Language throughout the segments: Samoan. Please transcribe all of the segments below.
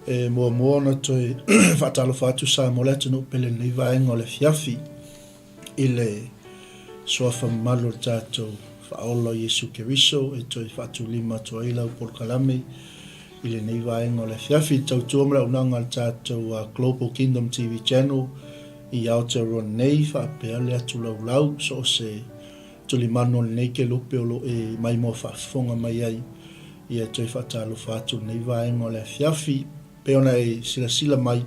E muamua ona toe faatalofa atu Samoa le atunuu pele i lenei vaega o le afiafi i le suafa mamalu o le tatou Faaola o Iesu Keriso e toe faatulima atu ai lau polokalame i lenei vaega o le afiafi i le tautua ma le auaunaga a le tatou Global Kingdom TV Channel i Aotearoa nei faapea le atu laulau so o se tulimanu o lenei kelupe o lo o e maimoa faafofoga mai ai ia toe faatalofa atu i lenei vaega o le afiafi. Pei ona e silasila mai,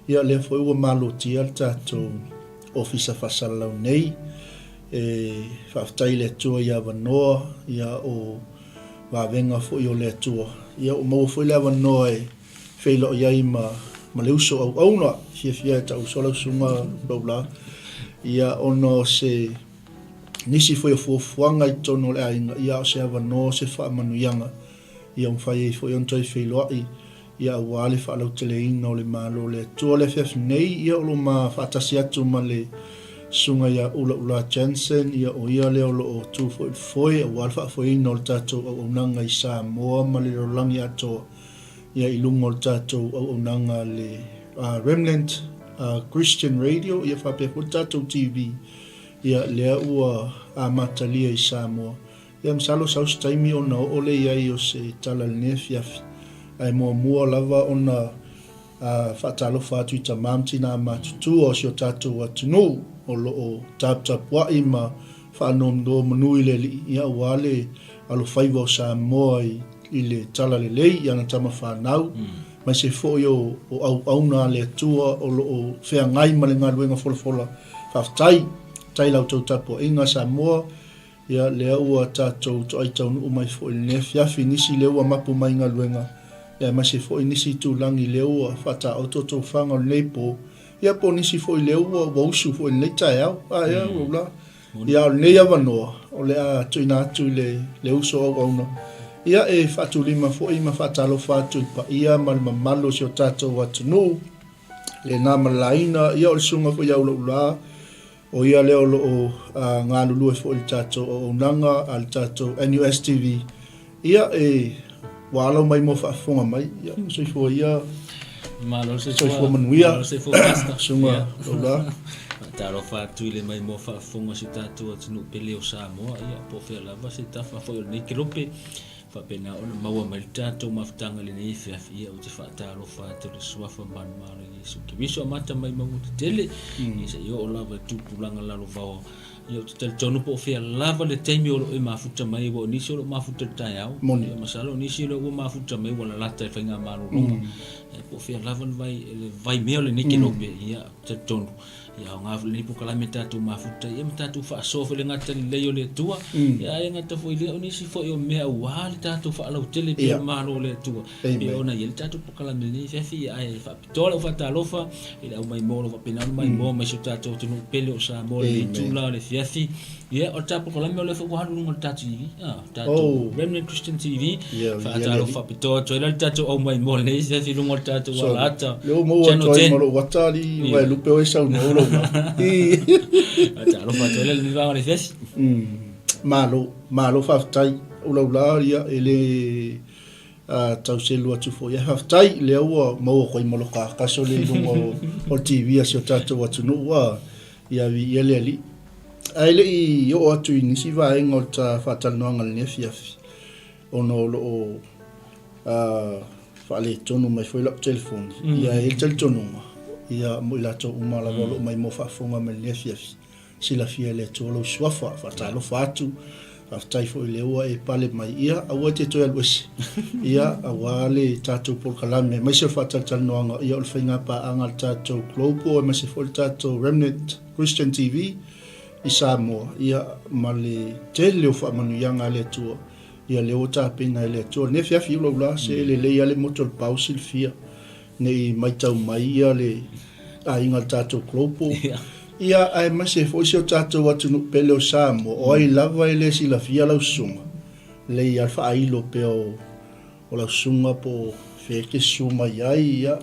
ia o lea foi ua malotia le tatou Ofisa Faasalalau nei. E faafetai i le Atua i avanoa, ia o vavega foi o le Atua. Ia ua maua foi le avanoa e feiloai ai ma, ma le uso auauna, fiafia e tau uso lau susuga Loula, ia ona o se nisi foi o fuafuaga i totonu o le aiga, ia a o se avanoa o se faamanuiaga, ia mafai ai foi ona toe feiloai, ia aua le faalauteleina o le Malo o le Atua. O le afiafi nei, ia o lo o ma faatasi atu ma le Susuga ia Ulaula Jansen, ia o ia lea o lo o tu foi i le foe aua le faafoeina o le tatou auaunaga i Samoa ma le lalolagi atoa, ia i luga o le tatou auaunaga a le Remnant Christian Radio, ia faapea foi le tatou TV, ia lea ua amatalia i Samoa. Ia masalo sau se taimi ona oo lea i ai o se tala i lenei afiafi. Ae muamua lava ona faatalofa atu i tama ma tina matutua o si o tatou atunuu o lo o taputapuai ma faanonomanu i le Alii, ia aua le alofaiva o Samoa i le talalelei i ana tama fanau, aemaise foi o auauna a le Atua o lo o feagai ma le galuega folafola. Faafetai, faafetai i la outou tapuaiga Samoa. Ia, lea ua tatou toai taunuu mai foi i lenei afiafi, nisi lea ua mapu mai i galuega, ia aemaise foi nisi itulagi lea ua faataoto tofaga o lenei po, ia po o nisi foi lea ua, ua usu foi i lenei taeao. A ea, ua ula. Ia, a o lenei avanoa, o le a tuuina atu i le, le uso auauna, ia, e faatulima foi ma faatalofa atu i le paia ma le mamalu o si o tatou atunuu, lena ma le laina, ia o le susuga foi ia Ulaula, O ia lea o lo o galulue foi i le tatou auaunaga a le tatou NUSTV. Ia, e, ua alo mai mo faafofoga mai. Ia, soifua ia. Malo le soifua. Soifua manuia. Malo le soifua pastor. Susuga yeah. Lola. Faatalofa atu i le mai mo faafofoga si tatou atunuu pele o Samoa. Ia, po o fea lava se tafa foi o lenei kelope. Faapena ona maua mai le tatou mafutaga i lenei afiafi, ia ou te faatalofa atu i le Suafa manumalo o Iesu Keriso amata mai mauga tetele, ia se i oo lava i tupulaga lalovaoa. Ia ou te talitonu po o fea lava le taimi o lo o e mafuta mai, aua o nisi o lo o mafuta i le taeao, ia masalo o nisi o lea ua mafuta mai ua lalata i faigamalologa. Ia po o fea lava le vai, le vaimea o lenei kelope, ia ou te talitonu Ia aoga foi lenei polokalame tatou mafuta ia ma tatou faasoa foi le gata lelei o le Atua. Ia ae gata foi lea o nisi foi o mea aua le tatou faalautele pei o le Malo o le Atua. Pei ona i ai le tatou polokalame i lenei afiafi ia ae faapitoa lau faatalofa i le aumaimoa o lo o faapena ona maimoa mai si o tatou atunuu pele o Samoa i lenei itula o le afiafi. Ia o le tatou polokalame o lea foi ua alu i luga o le ta TV, tatou Remnant Christian TV. Faatalofa faapitoa atu ai la le tatou aumaimoa i lenei afiafi i luga o le tatou alaata. Lea ua maua atu ai ma lou ata alii ua e lupe oe saunoa lou lau. Faatalofa atu ai la i lenei vaega o le afiafi. Malo, malo faafetai. Ulaula ia e le tau selu atu foi. Ae faafetai lea ua maua atu ai ma lou kakasi o le i luga o le TV a si o tatou atunuu a. Ia viia le Alii. Ae le i oo atu i nisi vaega o le ta faatalanoaga i lenei afiafi, ona o lo o faaletonu mai foi lau telefoni, ia e i ai le talitonuga, ia mo i latou uma lava o lo o maimoa faafofoga mai i lenei afiafi, silafia e le Atua lou suafa, faatalofa atu, Faafetai foi lea ua e pale mai. Ia, aua e te toe alu ese. Ia, aua le tatou polokalame, aemaise o le faatalatalanoaga, ia o le faiga paaga a le tatou Global, aemaise foi le tatou Remnant Christian TV i Samoa, ia, ma le tele o faamanuiaga a le Atua, ia lea ua tapena e le Atua. Lenei afiafi, lou la, se lelei lava le moto o le pao silafia. Ne i matau mai ia le aiga o le tatou global. Ia, aemaise foi si o tatou atunuu pele o Samoa, o ai lava e le silafia lau susuga, lei lava le faailo pea o, o lau susuga po o fea e te susu mai ai, ia.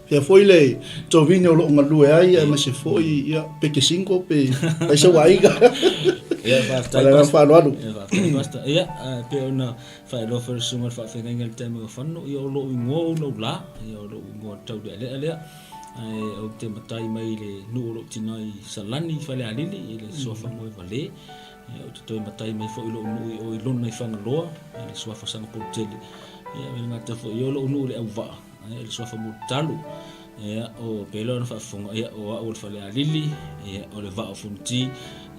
Fea foi le tovine o lo o galue ai, aemaise foi, ia, pe te single pe fai sau aiga. Ia, faafetai. Ma le agaga faaaloalo. Ia, faafetai Pastor. Ia, e pei ona faailoa foi e le Susuga i le Faafeagaiga i le taimi ua fano, ia o lou igoa o Ulaula, ia o lou igoa taulealea lea. Ae ou te matai mai i le nuu o lou tina i Salani i Falealili i le suafa Moevale. Ia, ou te toe matai mai foi i lou nuu i o i Lona i Fagaloa i le suafa Sagapolutele. Ia, e le gata foi ia o lou nuu i Leauvaa i le suafa Mulitalo. Ia, o pei lea ona faafofoga, ia, o au o le Falealili, ia, o le Vaa o Fonoti,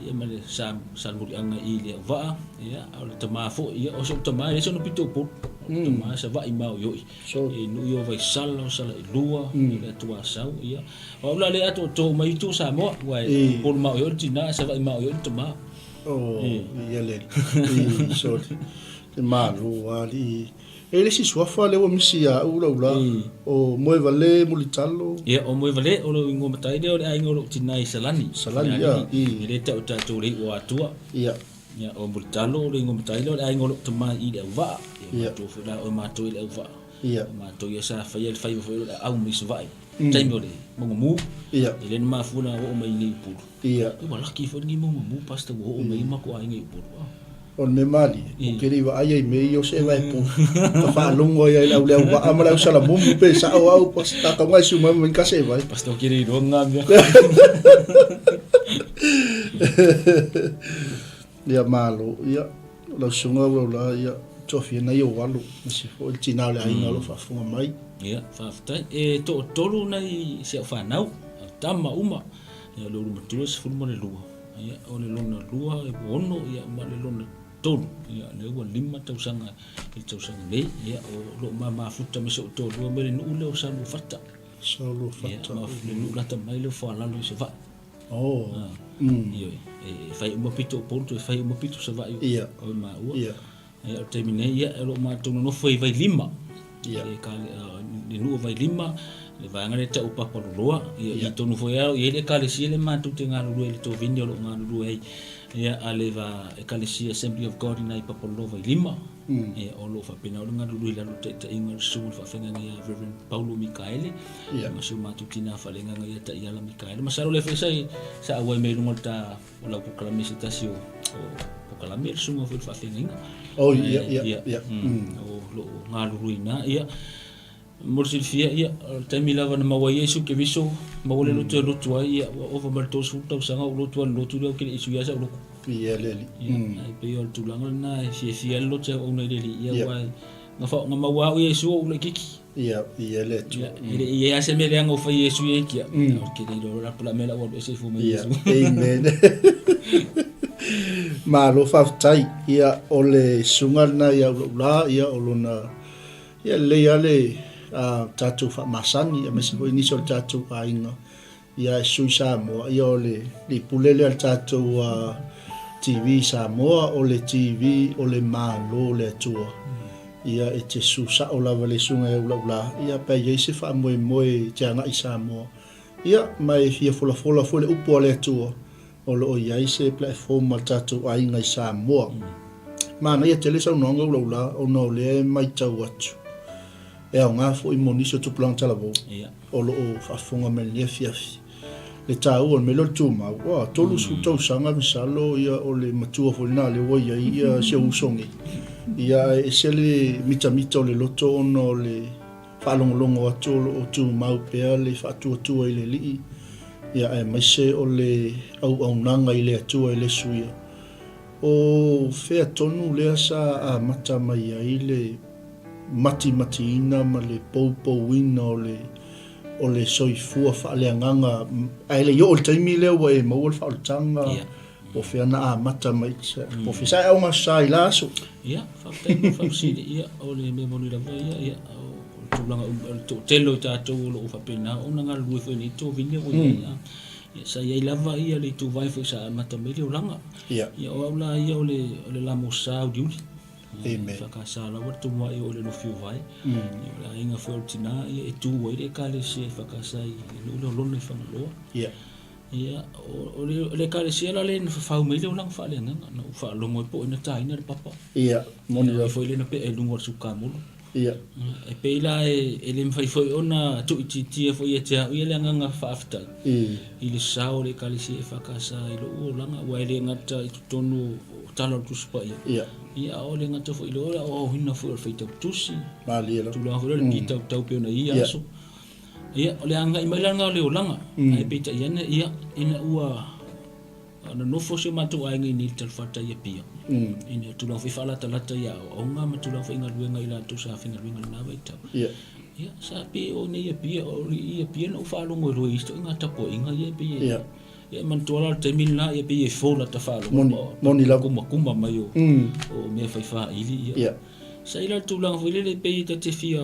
ia, ma le Salemuliaga i Leauvaa, ia, o le tama foi, ia, o si ou tama, e leai sona pito o Upolu, o le tama e Savaii maoioi, i nuu ia o Vaisala, o Salailua, i le atu Asau, ia, o au la lea e atoatoa uma ai itu o Samoa, aua e Upolu maoioi le tina, ae Savaii maoioi le tama. Oh, ia le, i, sorry, te malo alii. E i le isi suafa lea ua misi ia au lau la, o Moevale Mulitalo. Ia, o Moevale, o lou igoa matai lea o le aiga o lou tina i Salani. Salani, ia. E le tau tatou le iu o Atua. Ia. Ia, o Mulitalo, o le igoa matai lea o le aiga o lou tama i le Auvaa. Ia, matou foi la, o matou i le Auvaa. Ia. O matou ia sa faia le faiva foi o le aau mai Savaii. Taimi o le mauga mu. Ia. E le na mafua na oo mai i nei Upolu. Ia. Ua laki foi lenei mauga mu, Pastor, ua oo mai i matou aiga i Upolu. O le mea malie, ou te le i vaai ai i mea ia o se eva e pu. Ka faalogo ai i le au le auvaa ma le au salamumu pe sao au pastor ka ngai suma mai ka se vai. Pastor ke le iloa ngā mea. Ia malo, ia lau susuga ua la ia tofia nai ou alu, aemaise foi le tina o le aiga o lo o faafofoga mai. Ia, faafetai. E toatolu nai si au fanau, tama uma. Ia, o le ulu matua e 12. Ia, o le lona lua e ono, ia, ma le lona tolu, ia, lea ua 5 tausaga i le tausaga nei, ia, o loo mamafuta ma si ou toalua mai le nuu lea o Saluafata. Saluafata. Ia, ma le nuu lata mai lea o Foalalo i Savaii. Oh. Ioe, e fai uma pito o Upolu, toe fai uma pito o Savaii o maua. Ia. Ia, o le taimi nei, ia, o lo o matou nonofo i Vailima. Ia. Le nuu o Vailima, le vaega lea e tau o Papaloloa. Ia, i tonu foi lava i ai le ekalesia lea matou te galulue ai i le tovini o lo o galulue ai. Ia, a le va ekalesia Assembly of God i ina i Papaloloa Vailima. Ia, o lo o faapena ona galulue i lalo o le taitaiga o le Susuga i le Faafeagaiga ia Reverend Paulo Mikaele. Ia. Ma si o matou tina faaleagaga ia Taiala Mikaele. Masalo o lea foi sa auai mai i luga o le ta O lau polokalame se tasi o polokalame le susuga foi i le faafeagaiga. Oh, ia, ia, ia. O loo galulue i ina, ia. Mo le silafia, ia, o le taimi lava na maua ai Iesu Keriso, maua le loto e lotu ai, ia, ua ova ma le 30 tausaga o ou lotu ai i le lotu lea, ou te le i suia sau lotu. Ia le Alii. Ia, e pei o le tulaga lena e fiafia ai le loto e auauna i le Alii, ia, aua na maua au Iesu o ou laitiiti. Ia, ia le Atua. Ia, e le i i ai lava se mea leaga o fai Iesu ia kia. Ou te le iloa la po o le a mea la ua alu ese ifo mai Ia, Iesu. amen. Malo faafetai. Ia, o le susuga lena ia Ulaula, ia o lona, ia lelei lava le tatou faamasani, aemaise foi nisi o le tatou aiga, ia e sui Samoa, ia o le pule lea a le tatou TV Samoa, o le TV o le Malo o le Atua. Ia e te su sao lava le susuga ia Ulaula, ia pe i ai se faamoemoe e te agai i Samoa. Ia, ma e fia folafola foi le upu a le Atua, o lo o i ai se platform a le tatou aiga i Samoa. Manaia tele saunoaga Ulaula, ona o lea e matau atu, e aoga foi mo nisi o tupulaga talavou. O lo o faafofoga mai i lenei afiafi. Le taua o le mea lea o le tumau, ua 30 tausaga masalo ia o le matua foi lena lea ua i ai ia si ou uso nei. Ia ae ese le mitamita o le loto ona o le faalogologo atu o lo o tumau pea le faatuatua i le Alii, ia aemaise o le auaunaga i le Atua e le suia. O fea tonu lea sa amata mai ai le matimatiina ma le poupouina o le o le soifua faaleagaga ae le i oo i le taimi lea ua e maua le faaolataga? Ia. Po o fea na amata mai, po o fea sa e augasa i la aso? Ia, faafetai mo le faafesili. Ia, o le mea moni lava ia, ia, o le tulaga o le toatele o tatou o lo o faapena ona galulue foi i nei tovine ua i ai. Ia, sa i ai lava ia le ituvai foi sa amata mai le olaga. Ia. Ia, o au la ia o le, o le lamosa uliuli. Amen. Whakasa rawa te tomoai o le lofi o vae. Ia, o le aiga foi o le tina, ia, e tū ai le ekalesia i Whakasa i nuu lea o Lona i Fagaloa. Ia. Ia, o le, o le ekalesia la lea na fafau mai le olaga faaleagaga, na ou faalogo ai po o ai na taina le papa. Ia, moni lava. Ia, foi lea na pea i luga o le sukamulu. Ia. E pei la e, e le mafai foi ona tuuitiitia foi ia te au ia le agaga faafetai i le sao o le Ekalesia EFKS i lou olaga, aua e le gata i totonu o Tala o le Tusi Paia, Ia. ia a o le gata foi i le aoaoina foi o le faitau tusi, Malie lava. tulaga foi lea o le pitautau pei ona i ia aso. Ia, o le agai mai la lena o le olaga, ae peitai ane, ia, ina ua nonofo si o matou aiga i nei i le talafatai i Apia, ina tulaga foi faalatalata i aoaoga ma tulaga foi i galuega i latou sa faigaluega i lena vaitau. Ia. Ia, sa pei o nei Apia, o i Apia na ou faalogo ai loa i isi ituaiga tapuaiga ia e pei e, Ia. ia e manatua la le taimi lena, ia pei e fou lata faalogo Moni, moni lava. kumakuma mai o, o mea fai faili, ia. Ia. Sa i la le tulaga foi lele pei e ta te fia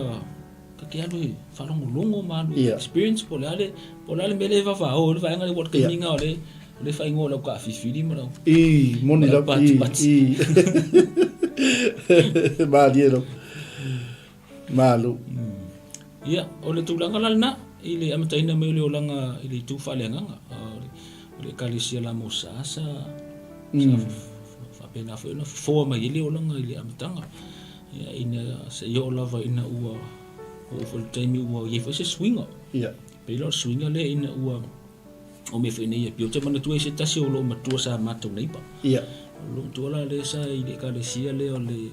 Ta te alu e faalogologo ma alu e experience po o le a le, po o le a le mea lea e vavao ai le vaega lea aua o le taimi lena o lea, o lea e faaigoa o le aukaafiafili ma lau, I, moni ma lau lava, i, patipati. i. Malie lava. Malo. Ia, o le tulaga la lena i le amataina mai o le olaga i le itu faaleagaga, o le, o le Ekalesia la Mosa sa, sa faapena foi ona fofoa mai ai le olaga i le amataga. Ia, ina seia oo lava ina ua oo foi le taimi ua i ai foi se suiga. Ia. Pei la o le suiga lea ina ua oo mai foi nei e pei ou te manatua i se tasi o lou matua sa matou neighbor. Ia. O lou matua la lea sa i le ekalesia lea o le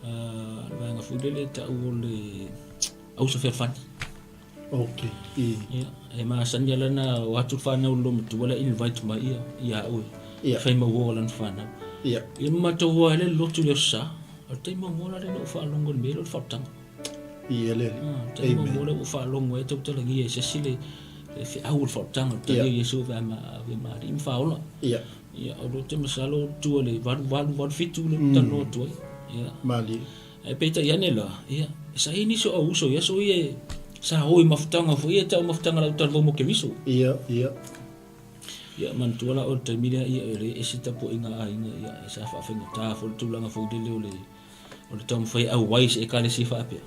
le vaega foi lele e tau o le Ausa Fealofani. Ok. I. Ia, e masani lava lana o atu le fanau i le loomatua lea invite mai ia ia au e fai mauoa lana fanau. Ia. Ia ma matou o ai le lotu i le aso Sa. O le taimi muamua la lea na ou faalogo i le mea lea o le faaolataga. I e le Alii. Ah, le taimi muamua lea ua ou faalogo ai tautalagia e se isi le le feau o le faaolataga, le talia o Iesu ave ma ave ma Alii ma faaola. Ia. Ia, o lea ou te masalo tua i le 88, 87 lea ou te talanoa atu ai. Ia. Malie. Ae peitai ane la, ia, sa i ai nisi o au uso i aso ia e sa o i mafutaga foi ia e tau mafutaga lau talavou mo Keriso. Ia, ia. Ia, manatua la oe le taimi lea, ia, e le ese tapuaiga a aiga, ia, e sa faafaigata foi le tulaga foi lele o le, o le taumafai e auai i se Ekalesia faapea.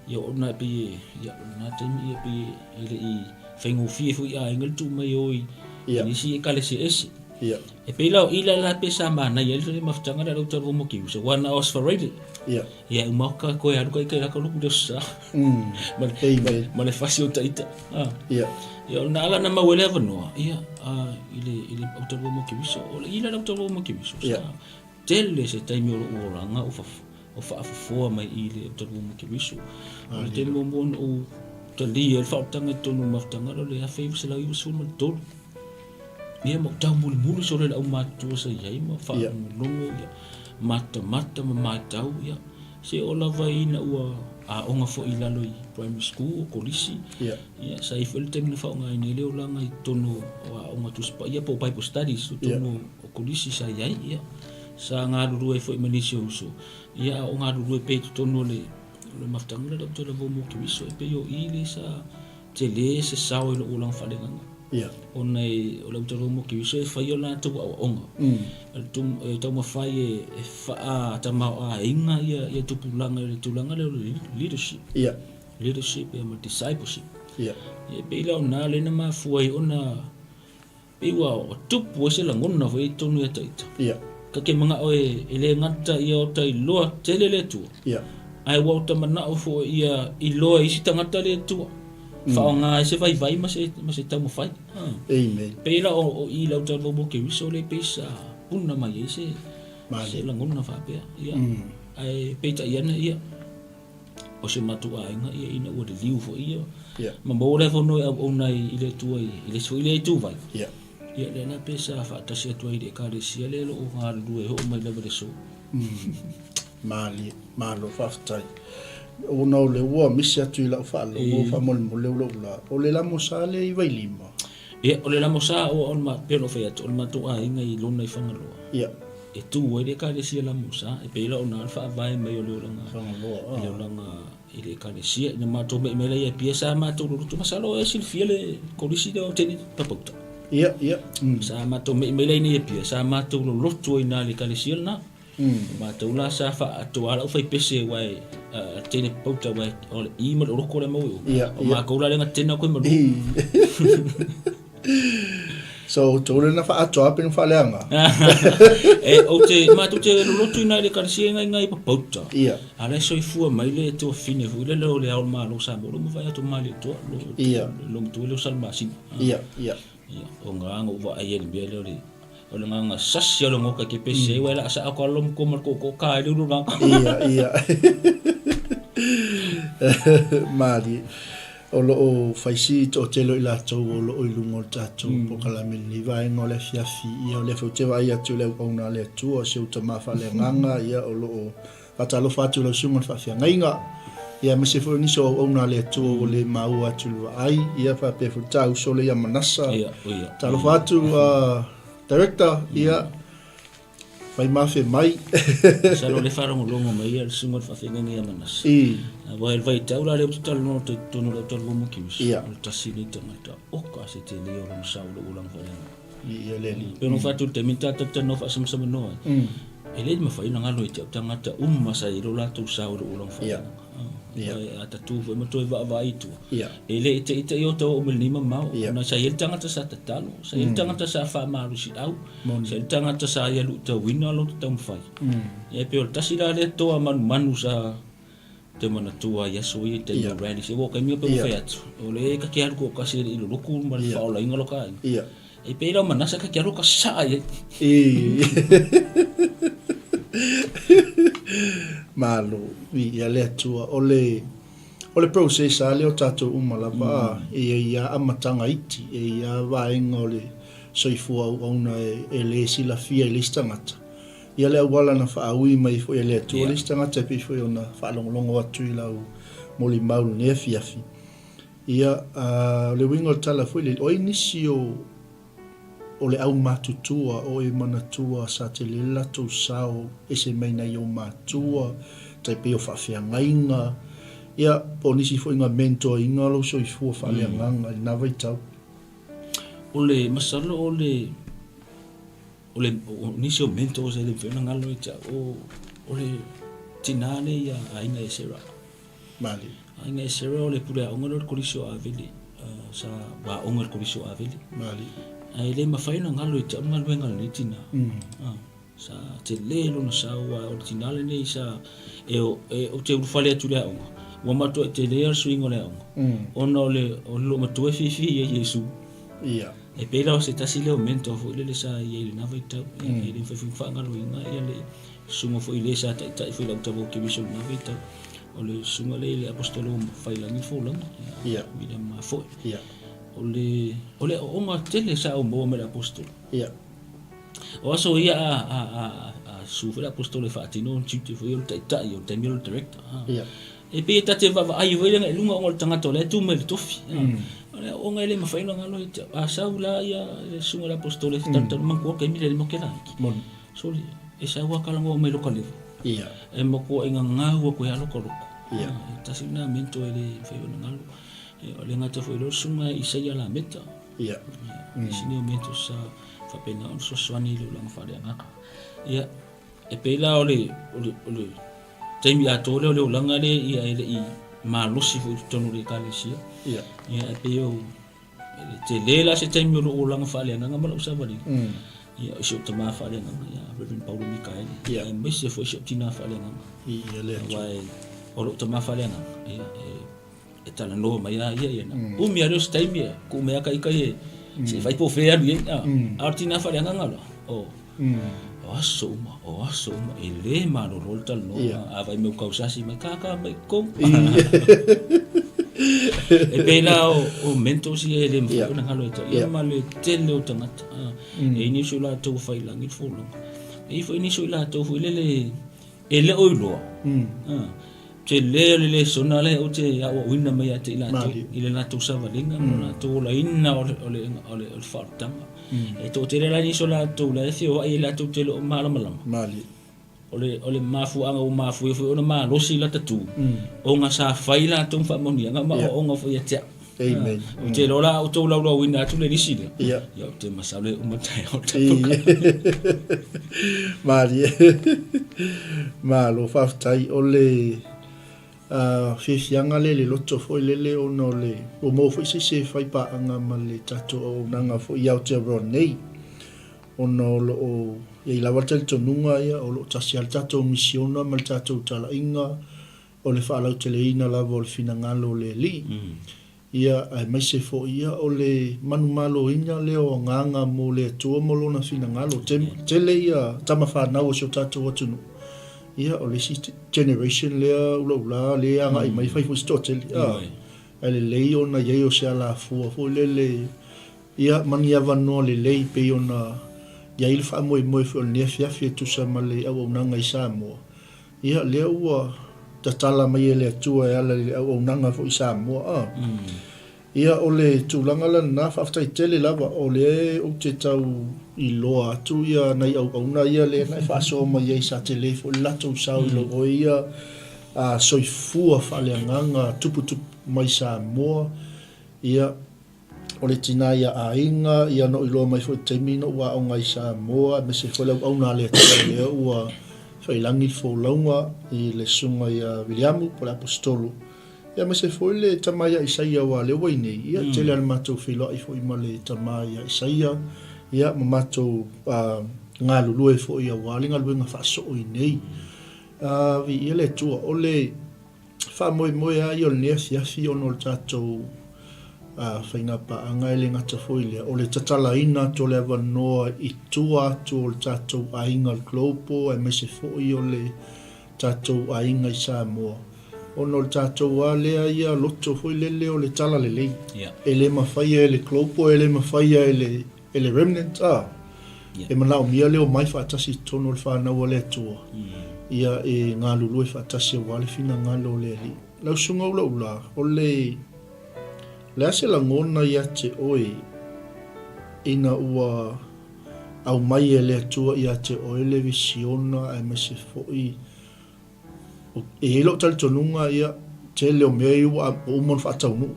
Ia, ona e pei e, ia, o lena taimi, ia, pei e le i faigofie foi i aiga le tuu mai e o i, i nisi Ekalesia ese. Ia. E pei la o i la la pe sa manaia ai le mafutaga lea lau talavou mo Kiusa, ua na o Asfaraile. Ia. Ia e uma ka koe alu ka ika i laka luku le sa. Ma le, Amen. ma le fasi o taita. Ah. Ia. Ia o na ala na mau e le avanoa. Ia, ah, i le, i le au talavou mo Kiusa. O le i la lau talavou mo Kiusa. Sa Ia. tele se taimi o lou olaga o fa, o faafofoa mai i le au talavou mo Kiusa. O le taimi muamua na ou talia ai le faaolataga i totonu o le mafutaga lea o le 1993. Ia ma ou taumolimoli solo i le aumatutua sa i ai ma faalogologo ia, matamata ma matau ia, se oo lava ina ua aoga foi i lalo i primary school o kolisi. Ia. Ia sa i ai foi le taimi na faaaogaina ai le olaga i totonu o aoga Tusi Paia po o Bible Studies i totonu o kolisi sa i ai. Ia sa galulue ai foi ma nisi o uso. Ia a o galulue pea i totonu o le o le mafutaga lea o le Talavou mo Keriso e pei o i lea sa tele se sao i lou olaga faaleagaga. Ia. Ona e, o le autalavou mo Keriso e fai o latou aoaoga. E taumafai e, e faatamaoaiga ia, ia tupulaga i le tulaga lea o le leadership. Ia. Leadership ia ma discipleship. Ia. Ia e pei la o na lea na mafua ai ona Pei ua tupu ai se lagona foi i totonu ia ita. Ia. Ta te manao e, e le gata ia o ta iloa tele le Atua. Ia. Ae ua o ta manao foi ia iloa e isi tagata le Atua. Faaaoga ai se vaivai ma se, ma se taumafai. Amen. Pei la o, o i lau talavou mo Keriso le pei sa puna mai ai se, se lagona faapea. Ia. Ae peitai ane ia, o si o matou aiga ia ina ua liliu foi ia yeah. ma maua le avanoa e auauna ai i le Atua i, i le isi foi lea ituvai. Yeah. Ia lea la pe sa faatasi atu ai i le ekalesia lea o lo o galulue e oo mai lava i le aso. Malie, malo faafetai. Ona o le ua misi atu i lau faalogo faamolemole o lou la. O le lamosa lea i Vailima. Ia, o le lamosa o o ma pei ona ou fai atu, o le matou aiga i lona i Fagaloa. Ia. E tu ai le ekalesia lamosa, e pei la o na le faavae mai o le olaga Fagaloa, i le olaga i le ekalesia. Ina matou me'i mai la i Apia sa matou loloto, masalo e silafia le kolisi lea o Tene Papauta. Ia, ia. Sa matou me'i mai la i Apia, sa matou loloto ai i ina i le ekalesia lena. O matou la sa faaatoa lau faipese aua e tene pauta aua o le i ma le oroko lea maua i o. Ia, O makou la lea na tena koe ma lua. So outou le na faaatoa pe na faaleaga? E, ou te, matou te lolotu i na i le ekalesia i ngai Papauta. Ia. A la e soifua mai le tuafafine foi lele o le Ao o le Malo o Samoa, lo mavae atu Malietoa, lo, Ia. lo matua lea o Salamasina. Ia, ia. Ia, o nga na ou vaai ai i le mea lea o le, o le agaga sasi o le goka ke pese ai, uae la sa ka lo ko ma ko ko ka le ulu la. Ia, ia. Malie. O lo o faisi toatele o i latou o lo o i luga o le tatou polokalame i lenei vaega o le afiafi. Ia, o lea foi ou te vaai atu i le auauna a le Atua, si ou tama faaleagaga, ia, o lo o faatalofa atu i lau susuga i le faafeagaiga, ia, aemaise foi o nisi o auauna a le Atua ua le maua atu i le vaai, ia, faapea foi le ta uso lea ia Manasa. Ia, ia. Talofa atu, Director, ia, Fai mafe mai. Masalo o lea e faalogologo mai le susuga i le faafeagaiga ia Manase. Aua i le vaitau la lea ou te talanoa atu ai i totonu o lau talanoa Kiwis, o le tasi lenei tagata oka se tele o lona sao i lou olaga faaleagaga. Ia le alii. E pei ona ou fai atu i le taimi na tatou talanoa faasamasamanoa ai, e le mafai ona galo ia te au tagata uma sa i ai lo latou sao i lou olaga faaleagaga. Ae a ta tu foi ma toe vaavaai i tua, e le i taitai o ta oo mai lenei mamao, ona sa i ai le tagata sa tatalo, sa i ai le tagata sa faamalosiau, Sa le tagata sa ia luitauina lo te taumafai. Ia e pei o le tasi la lea toa manumanu sa te manatua ai aso ia i taimi o rallies. Ia ua o taimi ia pei ona fai atu, o le ta te alu toatasi e le i lolotu ma le faaolaina lo ta aiga. E pei la o Manase ta te alu ka saa i ai. Malo, viia le Atua. O le, o le process lava lea o tatou uma lava, e i ai lava amataga iti, e i ai lava vaega o le soifua auauna e le silafia i le isi tagata. Ia le auala na faaui mai foi e le Atua le isi tagata e pei foi ona faalogologo atu i lau molimau i lenei afiafi. Ia, o le uiga o le tala foi lele, o ai nisi o, o le aumatutua o e manatua sa tele le latou sao ese mai nai ou matua, tai pei o faafeagaiga, ia, po o nisi foi na mentor ina lou soifua faaleagaga i lena vaitau. O le masalo o le o le o nisi o mentors e le mafai ona galo ia te au, o le tinā lea ia Aiga Esera. Malie. Aiga Esera o le pule aoga lea o le Kolisi o Avele, sa aoga i le Kolisi o Avele. Malie. Ae le mafai ona galo ia te au le galuega a lenei tinā. Sa tele lona sao aua o le tina lenei sa e ou te ulufale atu i le aoga, ua matuai tele lava le suiga o le aoga ona o le o le loomatua e fiafia i ai Iesu. Ia. E pei la o se tasi lea o mentor foi lele sa i ai i lena vaitau. E le mafai foi ona faagaloina le susuga foi le sa taitai foi i lau tama o Keriso i lena vaitau. O le susuga lea i le Aposetolo Faiilagi le Folauga, ia William Mafoe. Ia. O le o le aoaoga tele sa ou maua mai le Aposetolo. Ia. O aso ia a, a, a, a susu foi le Aposetolo e faatino ona tiute foi o le taitai, o le taimi o le director. Ia. E pei e ta te vaavaai foi lea i luga ona o le tagata o la e tu mai i le tofi. O le aoaoga e le mafai ona galo ia te au. A sau la ia le susuga i le Aposetolo e talutalu manatua taimi lea e le matea laiti. Moni. Sole, e sau lava talanoa mai i loka level. Ia. E matuai gagau atu ai lava loka loto. Ia. E tasi lena mentor e le mafai ona galo. O le gata foi lea o le susuga ia Isaia Lameta. Ia. Nisi nei o mentors sa faapena ona fesoasoani i le olaga faaleagaga. Ia, e pei la o le, o le, o le taimi atoa lea o le olaga lea ia e le i malosi foi i totonu o le ekalesia. Ia. Ia, e pei o, e le tele la se taimi o lou olaga faaleagaga ma lau savaliga. Ia, o si ou tama faaleagaga, ia, Reverend Paulo Mikaele. Ia. Aemaise foi si ou tina faaleagaga. Ia, le Atua. Aua e, o lou tama faaleagaga, ia, e e talanoa mai a ia ia na. Umi a lea o se taimi e kuʻu mea ka ika ia se i fai po o fea e alu i ai. A o le tina faaleagaga loa, o o aso uma, o aso uma, e lē malolo le talanoa. A vaai mai ua tausasi mai, kākā mai totonu. E pei la o mentors ia e le mafai ona galo ia te au, ia ma le tele o tagata. E i ai nisi o latou ua fai i lagi le folauga. E i ai foi nisi o i latou foi lele e le o iloa. Tele o le lesona lea ou te aoaoina mai ia te i latou i le latou savaliga ma le latou olaina o le, o le, o le, o le faaolataga. E toatele la nisi o latou la e feoai e latou te le o malamalama. Malie. O le, o le mafuaaga ua mafua ai foi ona malosi lata tu, ona sa fai latou ma faamanuiaga ma aoaoga foi ia te au. Amen. Ou te iloa la a outou laulauina atu le lisi lea. Ia. Ia ou te masalo e uma taeao le tatou Malie. Malo, faafetai. O le... Fiafiaga lea i le loto foi lele ona o le ua maua foi se isi e fai paaga ma le tatou auaunaga foi i Aotearoa nei ona o lo o i ai lava le talitonuga ia o lo o tasi lava le tatou misiona ma le tatou talaiga o le faalauteleina lava o le finagalo o le Alii. Ia, aemaise foi ia o le manumaloina lea o agaga mo le Atua ma Lona finagalo. Tele ia tama fanau a si o tatou atunuu, ia o le isi generation lea ulaula lea e agai mai fai foi si toatele. Ae lelei ona i ai o se alafua foi lele, ia, ma ni avanoa lelei pei ona i ai le faamoemoe foi o lenei afiafi e tusa ma le auaunaga i Samoa. Ia, lea ua tatala mai e le Atua e ala i le auaunaga foi i Samoa, a. Ia, o le tulaga la lena, faafetai tele lava, o lea ou te tau iloa atu ia nai auauna ia lea na e faasoa mai ai sa tele foi le latou sao i lou oe ia soifua faaleagaga tuputupu mai Samoa, ia, O le tina ia Aiga, ia na ou iloa mai foi i le taimi na ou aoga ai i Samoa, aemaise foi le auauna a le Atua lea ua faiilagi le folauga i le susuga ia Viliamu po o le Aposetolo, ia aemaise foi le tama ia Isaia aua lea ua i inei, ia tele lava le matou feiloai foi ma le tama ia Isaia, ia ma matou galulue foi aua le galuega faasoo i inei. Viia le Atua. O le. Faamoemoe lava ia o lenei afiafi ona o le tatou faiga paaga e le gata foi i lea, o le tatalaina atu o le avanoa i tua atu o le tatou aiga o le Global aemaise foi o le tatou aiga i Samoa, ona o le tatou lava lea ia loto foi lele o le talalelei. E le mafaia e le Global, e le mafaia e le E le remnant, a, e manaomia le omai faatasi i totonu o le fanau a le Atua, ia e galulue faatasi aua le finagalo o le Alii. Lau susuga ulaula, o le, le a se lagona ia te oe ina ua aumai e le Atua ia te oe le visiona aemaise foi E i ai lou talitonuga, ia, tele o mea ia ua uma ona faataunuu.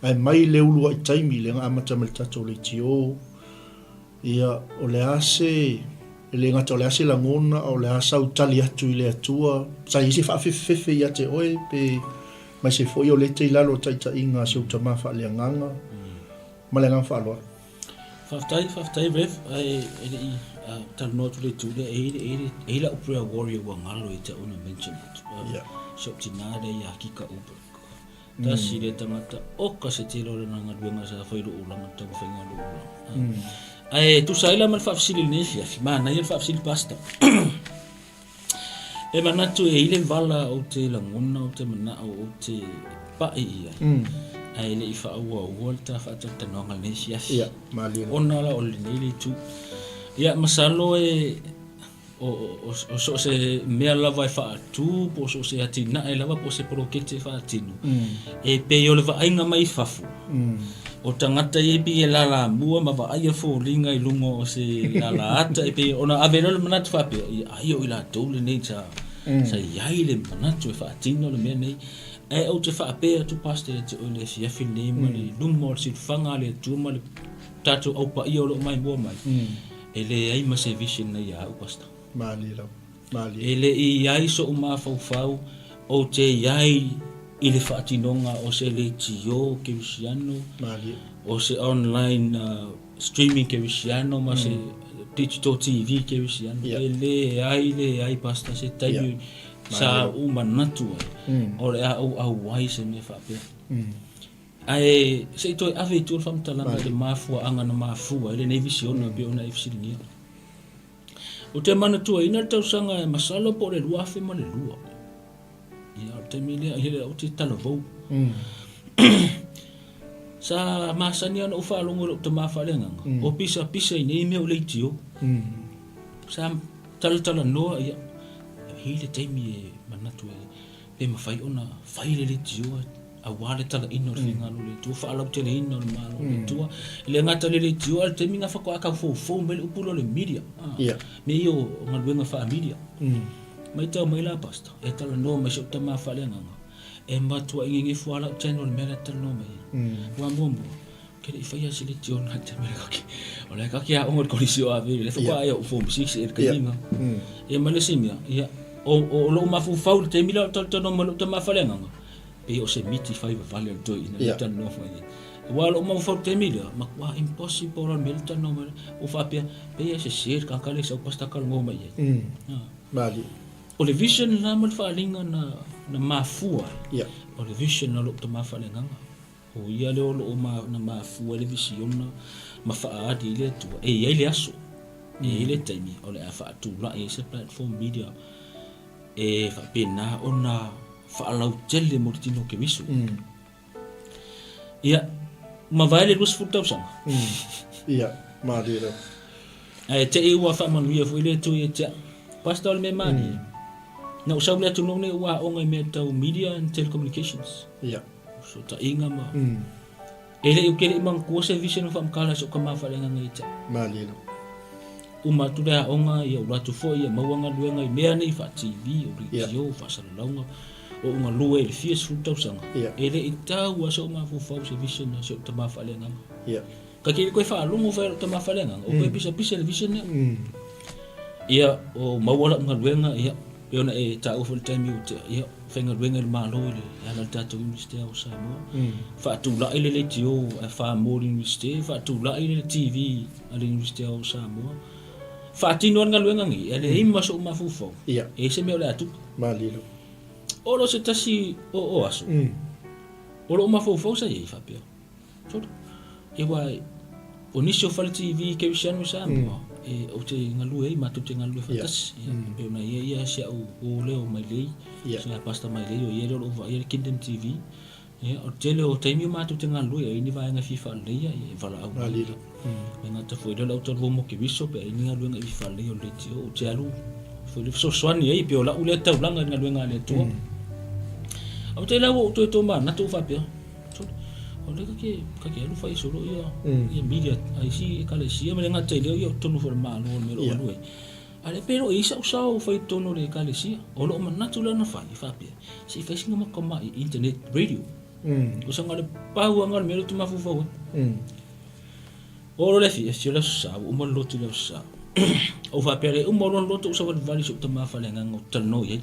Ae mai le uluai taimi lea na amata mai le tatou leitio, ia, o le a se, e le gata o le a se lagona, a o le a sau tali atu i le Atua, sa i ai se faafefefefe ia te oe, pe aemaise foi o lea e te i lalo o taitaiga a si ou tama faaleagaga. Ma le agaga faaaloalo. Faafetai, faafetai Rev. Ae e le i talanoa atu i le itu lea, e i ai, e i ai lau prayer warrior ua galo ia te au ona mention atu. Yeah. Si ou tina lea ia Kika Uberg. Tasi lea tagata, oka se tele o lana galuega sa fai i lou olaga, taumafaiga o lou olaga. Ae tusa ai la ma le faafesili i lenei afiafi, manaia le faafesili Pastor. E manatu e i ai le vala ou te lagona, ou te manao, ou te pai i ai, ae le i faaauaua le ta faatalatalanoaga i lenei afiafi. Ia, malie. Ona la o lenei le itu. Ia, masalo e, o, o, o so o se mea lava e faatu, po o so o se atinae lava, po o se poloketi e faatino, e pei o le vaaiga mai fafo, O tagata ia e pei e lalamua ma vaaia foliga i luga o se lalaata e pei ona ave loa le manatu faapea, ia ai o i latou lenei sa, sa i ai le manatu e faatino le mea nei. Ae ou te faapea atu Pastor ia te oe i le afiafi lenei ma le luma o le silafaga a le Atua ma le tatou au paia o lo o maimoa mai, e leai ma se vision na ia au Pastor. Malie lava. Malie. E le i i ai so'u mafaufau ou te i ai i le faatinoga o se leitio kerisiano, Malie. o se online streaming kerisiano ma se digital TV kerisiano. Yeah. E leai, leai Pastor se taimi Yeah. sa Malie. ou manatu ai, o le a ou auai se mea faapea. Ae se i toe ave i tua le faamatalaga i le mafuaaga na mafua ai lenei visiona pei ona e fesiligia. Ou te manatuaina le tausaga e masalo po o le 2002. Ia, o le taimi lea, ia, ou te talavou. Sa masani lava ona ou faalogo i lou tama faaleagaga, o pisapisa i nei mea o leitio. Sa talatalanoa, ia, e i ai le taimi e manatu ai, Pe mafai ona fai le leitioa aua le talaina o le finagalo o le Atua, faalauteleina o le Malo o le Atua. E le gata i le leitioa, a o le taimi lena faatoa tau foufou mai le upu lea o le media, mea ia o galuega faa-media. Maitau mai la Pastor, e talanoa mai si ou tama faaleagaga, e matuai gegefu lava lau channel i le mea la e talanoa mai ai. Aua muamua, Ou te le i faia se leitio na te mea kake. O le kake aoga o le kolisi o Avele, lea faatoa ai au form 6 e le taimi na. Ia ma le isi mea, ia, O, o, o lou mafaufau i le taimi lea o talatalanoa ma lou tama faaleagaga, pei o se miti fai vavale a le toeaina lea talanoa mai ai. Aua o lou mafaufau i le taimi lea, matua impossible lava le mea lea talanoa mai ai. Ua faapea, pei e sese le tagata lea i sau pastor talanoa mai i ai. Malie. O le vision lena ma le faaaliga na, na mafua ai. O le vision a lou tama faaleagaga. O ia lea o lo o na mafua ai le visiona ma faaali ai le Atua. E i ai le aso, e i ai le taimi o le a faatulai ai se platform media e faapena ona faalautele mo le tino o Keriso. Ia, mavae le 20 tausaga. Ia, malie lava. Ae te i ua faamanuia foi le Atua ia te au. Pastor o le mea malie. Na ou sau i le atunuu nei ua aoga i mea tau media and telecommunications. Ia. Fesootaiga ma E le i ou te le i manatua se vision o faamatala i si ou tama faaleagaga ia te au. Malie lava. Uma atu le aoga, ia ou alu atu foi ia maua galuega i mea nei faa-TV, o leitio, faasalalauga, o ou galue i le fia sefulu tausaga. E le i tau lava si ou mafaufau i se vision a si ou tama faaleagaga. Ka te le toe faalogo foi a lou tama faaleagaga, o toe pisapisa i le vision lea. Ia, o maua lau galuega, ia, pei ona e taua foi i le taimi ua tea, ia, faigaluega i le Malo i le ala i le tatou Iunivesite o Samoa. Faatulai le leitio a Samoa i le Iunivesite, faatulai le TV a le Iunivesite o Samoa. Faatino lava le galuega nei, e leai ma sou mafaufau, e i ai se mea o le a tupu. Malie lava. O lo se tasi o aso, o lou mafaufau sa i ai faapea. Sole. Ia aua o nisi o fale TV kerisiano i Samoa, e, ou te galue ai, matou te galue faatasi. Ia, pei ona i ai ia si au uo lea o Mailei, si a Pastor Mailei, o ia lea o lo o vaaia le Kingdom TV. Ia, o le tele o taimi o matou te galue ai, ni vaega e fia faaleleia, ia, e valaau mai. E gata foi lea o le au talua mo Keriso pe a i ai ni galuega e fia faaleleia o le leitio, ou te alu foi lea fesoasoani ai, pei o lau lea taulaga i le galuega a le Atua. Ae ou te iloa ua ou toe tomanatu ou faapea, O lea kake kake alu fai solo ia ia media a isi ekalesia ma le gata i lea ia o totonu foi o le Malo o le mea o lo o galue ai. A le pe le o i ai sau sao fai i totonu o le ekalesia. O lou manatu lea na fai e faapea, se i fai sina matamai internet radio. O sanga le pau lava o le mea lea ou te mafaufau ai. Oo loa le afiafi o le Aso Sa, ua uma le lotu i le Aso Sa. Ou faapea lea, e uma loa le lotu ou savalivali i si ou tama faaleagaga ou te talanoa i ai.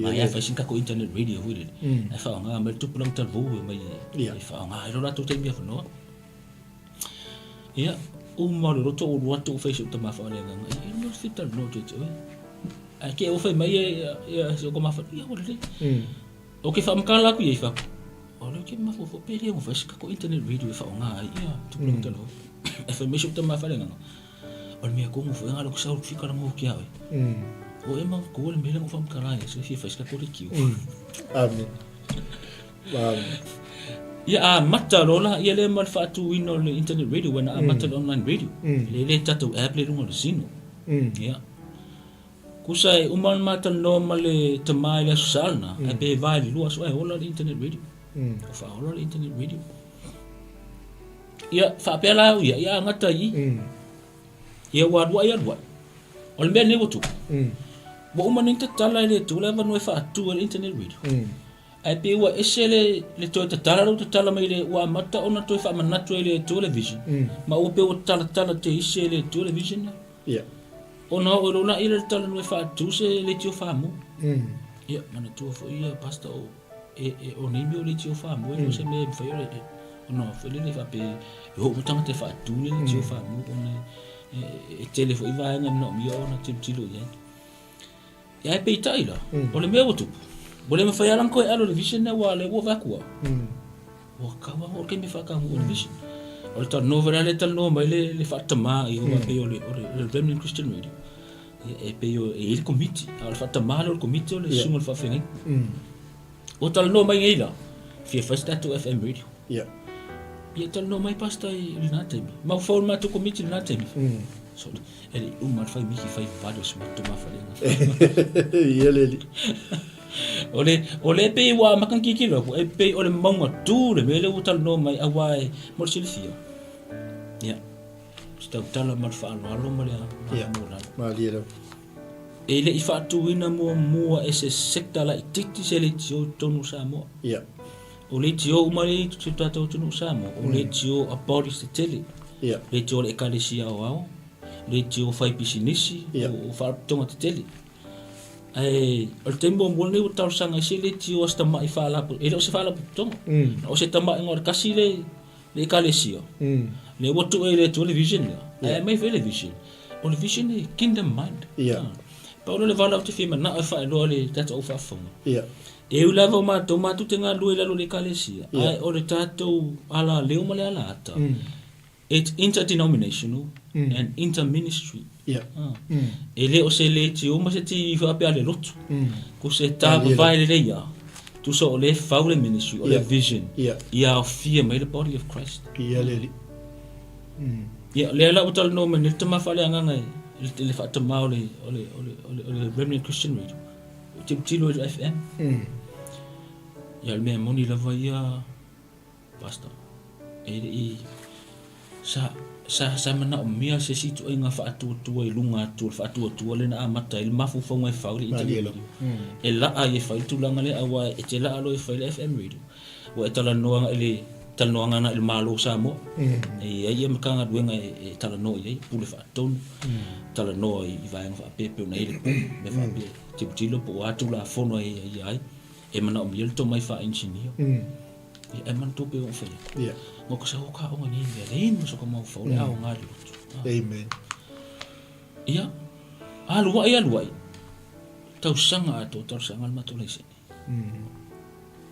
Mai a fai sina tatou internet radio foi lele. Ae faaaoga mai le tupulaga talavou e omai e faaaoga ai lo latou taimi avanoa. Ia, uma o le loto ou alu atu ou fai i si ou tama faaleagaga, ia e lua fia talanoa atu ia te oe. Ae te i ua fai mai ia si ou tama faaleagaga, ia ua lelei. Ou te faamatala atu i ai fai atu, o lea ou te mafaufau pe le ono fai se tatou internet radio e faaaoga ai ia tupulaga talavou. Ae fai mai si ou tama faaleagaga, O le mea tonu foi na o lea ou te sau ou te fia talanoa atu ia oe. O e manatua le mea lea na ou faamatala ai, se fia fai se tatou leitio. Amen. Amen. Ia amata loa la ia lea ma le faatuina o le internet radio, ua na amata le online radio. Le le tatou app lea i luga o le Zeno. Ia. Tusa e uma ona ma talanoa ma le tama i le Aso Sa lena, ae pe va i le 2 aso ae ola le internet radio. Ua faaola le internet radio. Ia, faapea la au ia, ia gata i i. Ia ua aluai aluai. O le mea lenei ua tupu, ua uma nei ona tatala e le Atua le avanoa e faatu ai le internet radio. Ae pei ua ese le, le toe tatala lea ua tatala mai le, ua amata ona toe faamanatu e le Atua le vision, ma ua pei ua talatala teisi e le Atua le vision lea. Ia. Ona oo loa lea i le talanoa e faatu se leitio faamua. Ia, manatua foi ia Pastor o e, e, o nei mea o leitio faamua, e le o se mea e mafai ona, ona foi lele faapea e oo uma tagata e faatu le leitio faamua ona e, e, e tele foi vaega e manaomia ona tilotilo i ai. Ia, ae peitai la, o le mea ua tupu, ua le mafai lava la ona toe alu i le vision lea aua o lea ua vaai atu au, ua tau lava oo le taimi e faataunuu ai le vision. O le talanoa foi la lea e talanoa mai le, le faatamā i o pei o le, o le, le Remnant Christian Radio, ia, e pei o, e i ai le komiti, a o le faatamā lea o le komiti o le susuga i le faafeagaiga. Ua talanoa mai nei la, fia fai se tatou FM radio. Ia. Ia talanoa mai Pastor i lena taimi. Mafaufau le matou komiti i lena taimi. Sorry. E le i uma le fai miki fai vale o si matou mafalega. Ia le alii. O le, o le pei ua amata ona tilotilo atu, e pei o le mauga tu le mea lea ua talanoa mai aua e mo le silafia. Ia, se tautala ma le faaaloalo ma le Ia, maualalo. malie lava. E le i faatuina muamua e se sector laitiiti se leitio i totonu o Samoa. Ia. O leitio uma lea i si o tatou atunuu o Samoa, o leitio a bodies tetele. Ia. Leitio a le Ekalesia Aoao, leitio fai pisinisi, Ia. o faalapotopotoga tetele. Ae o le taimi muamua lenei ua talosaga ai se leitio a se tamai faalapo, e le o se faalapotopotoga, o se tamaiga o le tasi le le ekalesia, lea ua tuu e le Atua le vision lea, ae aumai foi le vision, o le vision e kingdom mind. Pau lea o le vala ou te fia manao e faailoa i le tatou au faafofoga, e ui lava o matou matou te galulue i lalo o le ekalesia, ae o le tatou alaleo ma le alaata, It's interdenominational and interministry. E le o se leitio ma se TV faapea a le lotu. Ko se tāpapae lelei a, tusa o lea e fau le ministry, o le vision, ia aofia mai le body of Christ. Ia le alii. Ia, lea la ua talanoa mai nei le tama faaleagaga i le faatamā o le, o le, o le, o le, o le Remnant Christian Radio. O tilotilo i le FM. Ia, o le mea moni lava ia, Pastor, e le i sa sa sa manaomia se isi ituaiga faatuatua i luga atu o le faatuatua lea na amata ai le mafaufauga e fau le internet radio. E laa ai e fai le tulaga lea aua e te laa loa e fai le FM radio ua e talanoa agai le talanoaga agai i le Malo o Samoa. E i ai ia Matagaluega e talanoa i ai, Pule Faatonu, talanoa i vaega faapea e pei ona i ai le pule, mea faapea, tilotilo po o a Tulafono e aiaia ai. E manaomia le tomai faa-engineer. Ia, e manatua pe o whai. Yeah. Ngo ka sa o ka onga nei mea le ma so ka mau fau le ao ngā le lotu. Amen. Ia, alu ai alu ai. Tausaga a tō tausaga le matou laisene.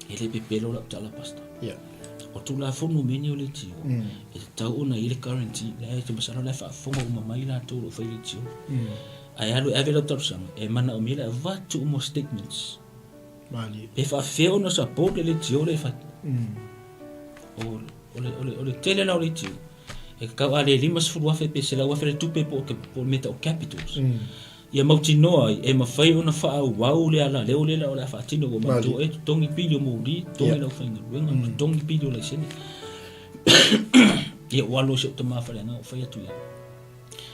E le pepelo lau tala pastor. Yeah. O Tulafono mea nei o leitio, e tatau ona i ai le guarantee, la e te masalo la e faafofoga uma mai latou o lo o fai leitio. Ae alu e ave lau talosaga, e manaomia le avatu uma o statements. Malie. Pe faafefea ona support le leitio lea e fai. O, o, le, o, le, o le tele la o leitio, e tatau a le 50,000 pe 100,000 le tupe po o, po o le mea tau capitals. Ia mautinoa ai e mafai ona faaauau le alaleo lea o le a faatino ua manatua e totogi pili o moli, totogi le aufaigaluega, totogi pili o laisene. Ia ua alu ai si ou tama faleagaga ua fai atu ia.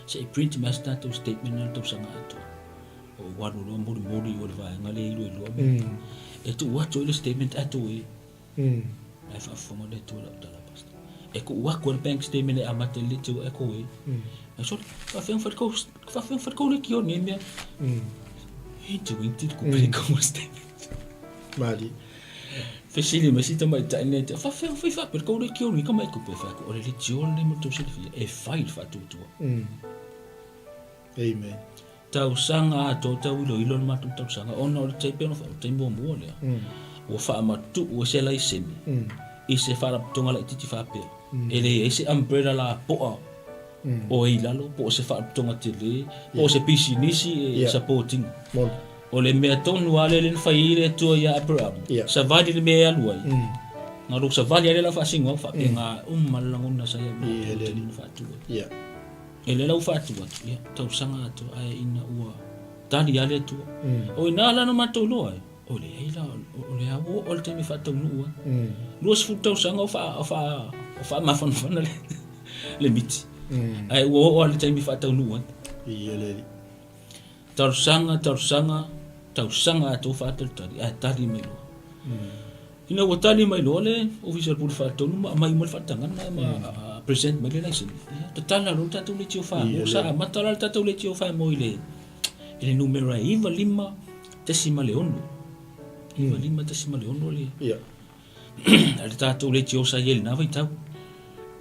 Se i print mai se tatou statement na le tausaga atoa. Ou alu loa molimoli i o le vaega lea e iloiloa mea. E tuu atu ai le statement atu e. Ae faafofoga le Atua i lau tala pastor. E tuu atu ai le bank statement e amata i le leitio e ko e. Ai sole, faafefea ona fai le kou, faafefea ona fai le kou leitio nei mea. E te winti le kupe le kou statement. Malie. Fesili mai si tamaitai nei, faafefea ona fai faapea le kou leitio nei ka mai kupe fai atu, o le leitio lenei mo le tou silafia, e fai le faatuatua. Amen. Tausaga atoa tau iloilo le matou tausaga ona o le taimi pei ona fai, o le taimi muamua lea ua faamatuu ai se laisene i se faalapotopotoga laitiiti faapea e leai se umbrella lapoa o e i lalo po o se faalapotopotoga tele po o se pisinisi e support ina. O le mea tonu lava lea na fai ai le Atua ia Aperama, savali le mea e alu ai, na lou savali lava lea o le a faasino atu faapena uma le lagona sa ia matou i le taimi na faatu ai. E lea la ua faatu atu, ia, tausaga atoa, ae ina ua tali lava le Atua. O ina la na matou iloa ai, o leai la, o lea ua oo le taimi e faataunuu ai. 20 tausaga o faa, o faa, o faamafanafana le, le miti. Ae ua oo lava le taimi e faataunuu ai. Ia le alii. Talosaga, talosaga, tausaga atoa faatalitali, ae tali mai loa. Ina ua tali mai loa le Ofisa o le Pule Faatonu ma aumai uma le faatagaga ma present mai le laisene, ia, tatala loa le tatou leitio famo. Sa amata la le tatou leitio famo i le i le numera e 95.6. 95.6 le Ia. le tatou leitio sa i ai i lena vaitau.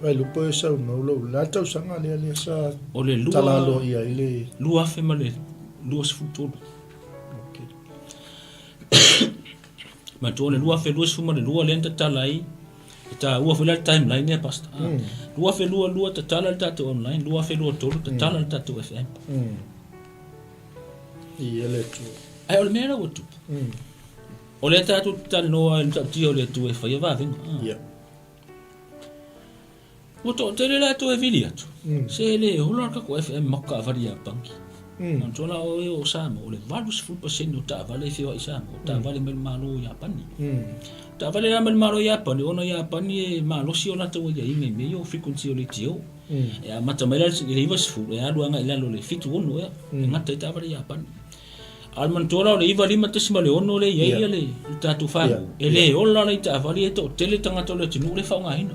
Vaelupe e saunoa lou le a tausaga lea lea sa O le lua tala aloaia ai le 2023. Okay. Manatua o le 2022 lea na tatala ai, e taua foi la le timeline lea Pastor. 2022 tatala le tatou online, 2023 tatala le tatou FM. Ia le Atua. Ae o le mea la ua tupu, o lea tatou te talanoa i le matautia o le Atua e faia vavega. Ia. Ua toatele latou e vili atu, se le ola le tatou FM ma taavale Iapani. Manatua la oe o Samoa, o le 80% o taavale e feoai i Samoa, o taavale mai le Malo o Iapani. O taavale la mai le Malo o Iapani, ona o Iapani e malosi o latou aiaiga i mea ia o frequency o leitio. E amata mai la i le 90 e alu agai i lalo i le 76 ea, e gata ai taavale Iapani. A o le manatua la o le 95.6 lea e i ai le tatou famo, e le ola la i taavale ia e toatele tagata o le atunuu lea e faaaogaina.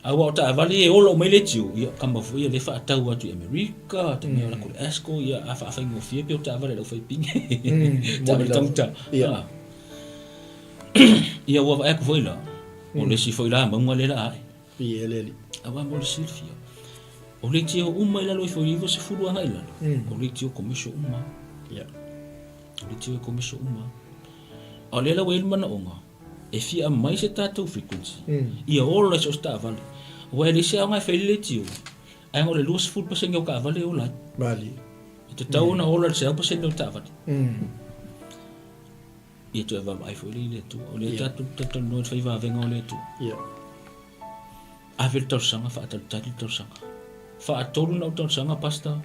Aua o taavale ia e ola uma ai leitio, ia kama foi ia lea e faatau atu i Amerika, te mea o latou le ASCO, ia a faafaigofie pei o taavale a le aufaipine. Taavale taugata. Ia. Ia ua vaai atu foi la, o le isi foi la mauga lea la ae. Ia le alii. Aua mo le silafia, o leitio uma i lalo ifo i le 90 agai i lalo, o leitio commercial uma. Ia. O leitio commercial uma. A o lea la ua i ai le manaoga, e fia aumai se tatou frequency ia ola i so o se taavale. Aua e leai se aoga e fai ai le leitio, ae o le 20% o taavale e ola ai. Malie. E tatau ona ola i le 100% o taavale. Ia toe vaavaai foi lea i le Atua. O lea tatou te talanoa i le fai vavega o le Atua. Ia. Ave le talosaga, faatalitali le talosaga. Faatolu na ou talosaga, Pastor.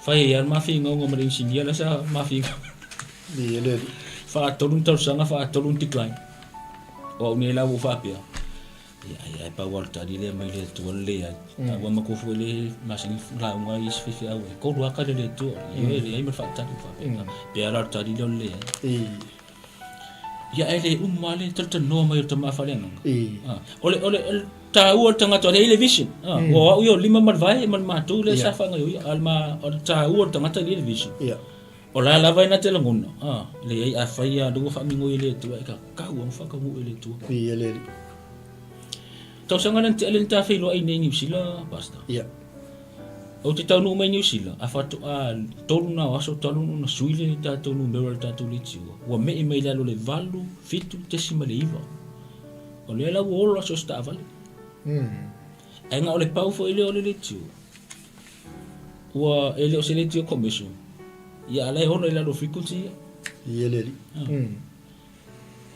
Fai ai lava le ma finauga ma le inisinia la sa ma finau. Ia le alii. Faatolu na talosaga, faatolu na decline. O au nei la ua ou faapea, ia ai ai pau lava o le tali lea mai le Atua le leai. A ua matua foi le masani lauga a isi faifeau e tolu lava tali a le Atua, o le ioe, leai ma le faatali ua faapena. Pe a la o le tali lea o le leai. Ia ae le uma lava le talatalanoa mai o le tama faaleagaga. O le, o le, o le taua o le tagata o lea e i ai le vision. O au ia o le lima ma le vae ma le matou lea sa faagaioia. A o le ma, o le taua o le tagata lea e i ai le vision. O la lava e na te lagona, leai a fai lava lea ua faamigoi e le Atua e tatau lava ona faataunuu e le Atua. Viia le Alii. Tausaga lea na tea lea na ta feiloai nei i Niu Sila, Pastor. Ia. Ou te taunuu mai Niu Sila, a faatoa tolu na o aso talu ona sui le tatou numera o le tatou leitioa, ua me'i mai i lalo o le 87.9. O lea la ua ola so o se taavale. Ae na o le pau foi lea o le leitioa. Ua e le o se leitio commercial. Ia a la e ola i lalo o frequency ia. Ia le alii.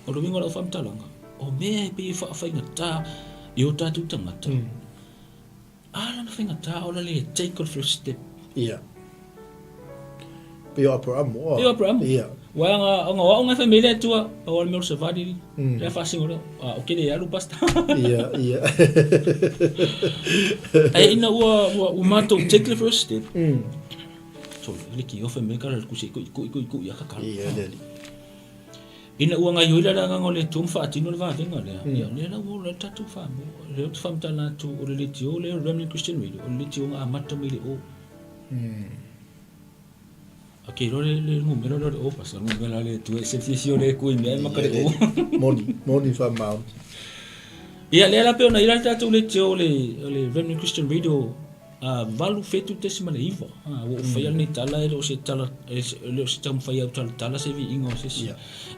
O le uiga o lau faamatalaga, o mea e pei e faafaigata i o tatou tagata, a lana faigata o la le take o le first step. Ia. Pei o Aperamo. Pei o Aperamo. Ia. Ua anga anga o au ngai fai mai le Atua, pau o le mea o le savali, le faasino lea, a o ke le alu pastor. Ia, ia. Ae ina ua ua ua matou take le first step. Sole, le ki ofe me kala le kusi kui kui kui kui aka kala. Ia le alii. Ina ua gaoioi la le agaga o le Atua ma faatino le vavega lea, ia, o lea la ua ola ai le tatou faamoa. O lea ou te faamatala atu, o le leitio lea o le Remnant Christian Radio, o le leitio na amata mai le o. A ke iloa le, le numera lea o le o, pastor, numera a le Atua, e ese le fiafia o le Atua i mea e maka le o. Moni, moni faamaoni. Ia, lea la pei ona i ai la le tatou leitio o le, o le Remnant Christian Radio, 87.9. Ua ou faia lenei tala e le o se tala, e le o se taumafai e autalatala se viiga o se isi.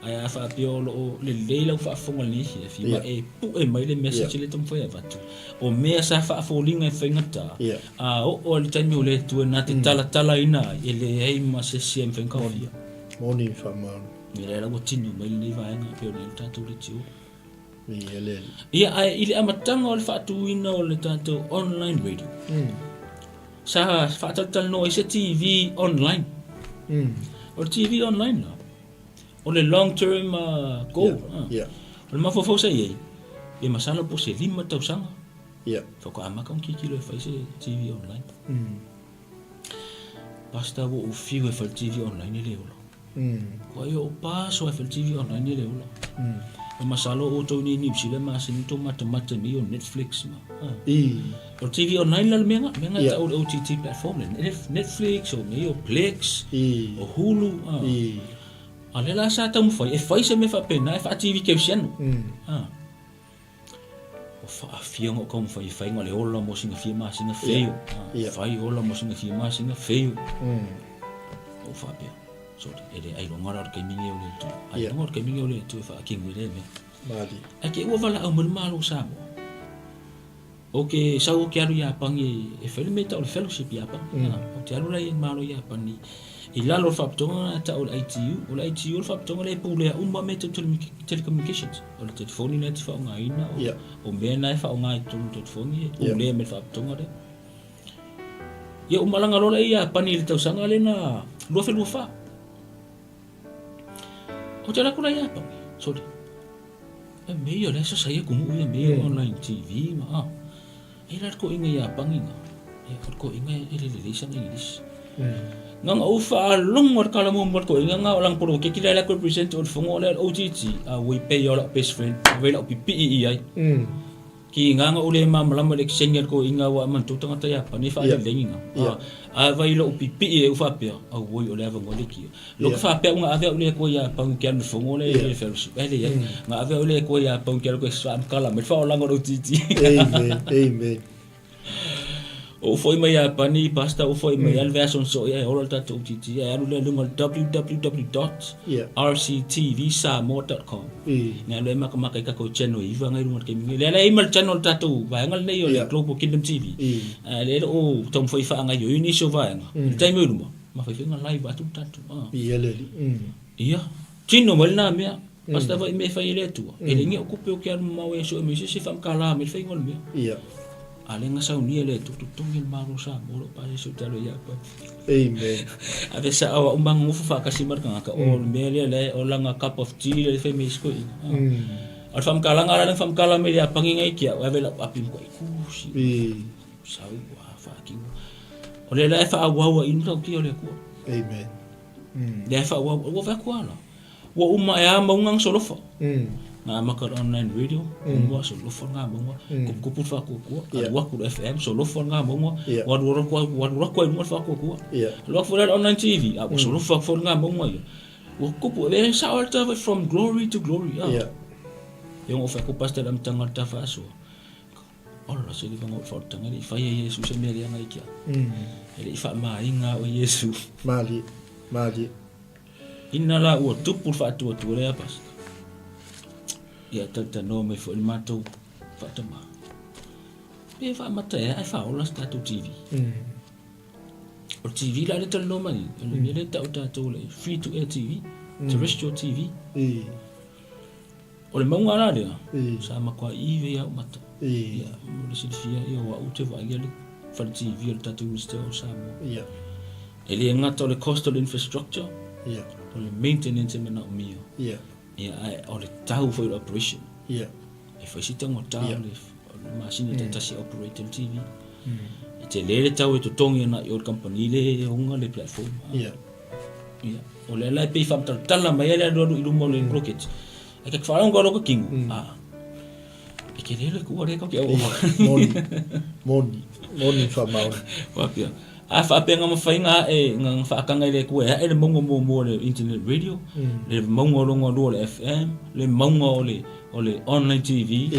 Ae a faapea o lo o lelei lau faafofoga i lenei afiafi, ma e pue mai le message lea e taumafai e avatu, o mea sa faafoliga e faigata, a oo lava i le taimi o le Atua na te talatalaina ai, e leai ma se isi e mafai ona taofia. Moni faamaoni. Ia lea la ua tino mai lenei vaega e pei ona i ai le tatou leitio. Viia le Alii. Ia, ae i le amataga o le faatuina o le tatou online radio, sa faatalatalanoa ai se TV online. O le TV online la, o le long term goal. Yeah, yeah. O le mafaufau sa i ai, e masalo po o se 5 tausaga. Yeah. Faatoa amata ona tilotilo e fai se TV online. Pastor, ua ou fiu e fai le TV online e le ola. Ua ia o paso e fai le TV online e le ola. E masalo o outou nei i Niu Sila masani outou matamata i mea ia o Netflix ma. O le TV online la le mea nga, mea nga e tau o le OTT platform le Netflix o mea ia o Plex, o Hulu. A lea la sa taumafai e fai se mea faapena e faa-TV kerisiano. Ua faafia ona ou taumafai e fai na o le ola mo sina fia masina fail. Fai ola mo sina fia masina fail. Ou faapea, sorry, e le ailoga la o le taimi nei o le Atua. Ailoga o le taimi nei o le Atua e faatino ai lea mea. Malie. Ae te i ua valaau mai le Malo o Samoa. Ou te sau ou te alu i Iapani e fai le mea e tau o le fellowship i Iapani. Ou te alu la i le Malo o Iapani i lalo o le faalapotopotoga lena e tau o le ITU. O le ITU o le faalapotopotoga lea e pulea uma mea tau telecommunications. O le telefoni lena e te faaaogaina, o mea na e faaaoga i totonu o telefoni e pulea mai le faalapotopotoga lea. Ia ou malaga loa lea i Iapani i le tausaga lea na 2024. Ou te alu atu la i Iapani, sorry. E mea ia o lea e sasa ai atunuu ia mea ia online TV ma a. E la le toeaina Iapani na, ia o le toeaina e le lelei sana English. Na ona ou faalogo i le tala muamua a le toeaina na o lana poloketi la e alu atu e present o le fono lea o le OTT, a ua i pay o lau best friend, ave lau pipii i ai. Ki ngā o le malamalama le kisengi a le toeaina aua e manatua tagata Iapani e faalelegiga. A vai lou pipii e u faapea, auoi o le avanoa le kia. Loka faapea una ave au le koe Iapani ke alu fongo le le fellowship. E leai. Nga ave au le koe Iapani ke alu koe faamatala mai le faaolaga o lou titi. Amen. Amen. Ou foi mai Iapani, Pastor, ou foi mai ale version so ia e ola le tatou OTT, ae alu lea i luga o le www.rctvsamoa.com. Nga alu ai makamaka i tatou channel e iva ngai luga o le taimi nei. Lea la e i ai ma le channel o le tatou vaega lenei o le Global Kingdom TV. Ae lea e le o taumafai e faagaioio nisi o vaega. I le taimi o i luma, mafaifaiga live atu le tatou. Ia le alii. Ia, tino mai lena mea. Pastor vai mea e fai e le Atua. E le ni au kupe o ke alu mamao e sue mai se se whamkala me le whainga o le mea. Ia. A le nga saunia le Atua totogi le malo sa mo lo pa se te alo ia pa. Amen. A ve sa awa umanga ngufu whakasi mar kanga o le mea lea le o langa cup of tea le whai me isko ina. A le whamkala ngara le whamkala me le apangi ngai kia o ave la api mkwa ikusi. Sau wa whakinga. O le la e whaawaua inu tau ki o le Atua. Amen. Le e whaawaua, ua whakua la. Ua uma e a mauga nga solofa. Nga amaka le online radio, uma solofa nga mauga, kupukupu le faatuatua, alu atu le FM, solofa nga mauga, ua alu atu ua alu atu ai i luga le faatuatua. Alu atu foi la le online TV, a ua solofa atu foi nga mauga ia. Ua tupu, e sao lava le tala from glory to glory. E ono fai atu pastor i le amataga o le tafa asoa. Ola se le vanga o le faaolataga e le i faia e Iesu se mea leaga i ke au. E le i faamaina au e Iesu. Malie, malie. Ina la ua tupu le faatuatua lea, Pastor. Ia talatalanoa mai foi le matou faatama. Pe faamata ea ae faaola se tatou TV. O le TV la lea talanoa mai nei, o le mea lea e tau tatou le free to air TV, terrestrial TV. O le mauga la lea, sa matua ivei lava ou mata. Ia, mo le silafia, ia o au ou te vaaia le fale TV o le tatou Minister o Samoa. E le gata o le cost o le infrastructure, o le maintenance e manaomia, ia, ae o le tau foi o le operation. E fai si taugata o le masina taitasi e operate ai le TV. E tele le tau e totogi ana i o le kamupani le e ona le platform. Ia, o lea la e pei faamatalatala mai ai le alualu i luma o le poloketi. Ae kake faalogo alo ka kino, a, e tele le kua lea kau ke au. Moni, moni, moni whamaoni. Faapea. A faapea nga mawhai nga e nga nga whaakanga i le kua e ae le maunga muamua o le internet radio, le maunga o longa lua o le FM, le maunga o le, o le online TV.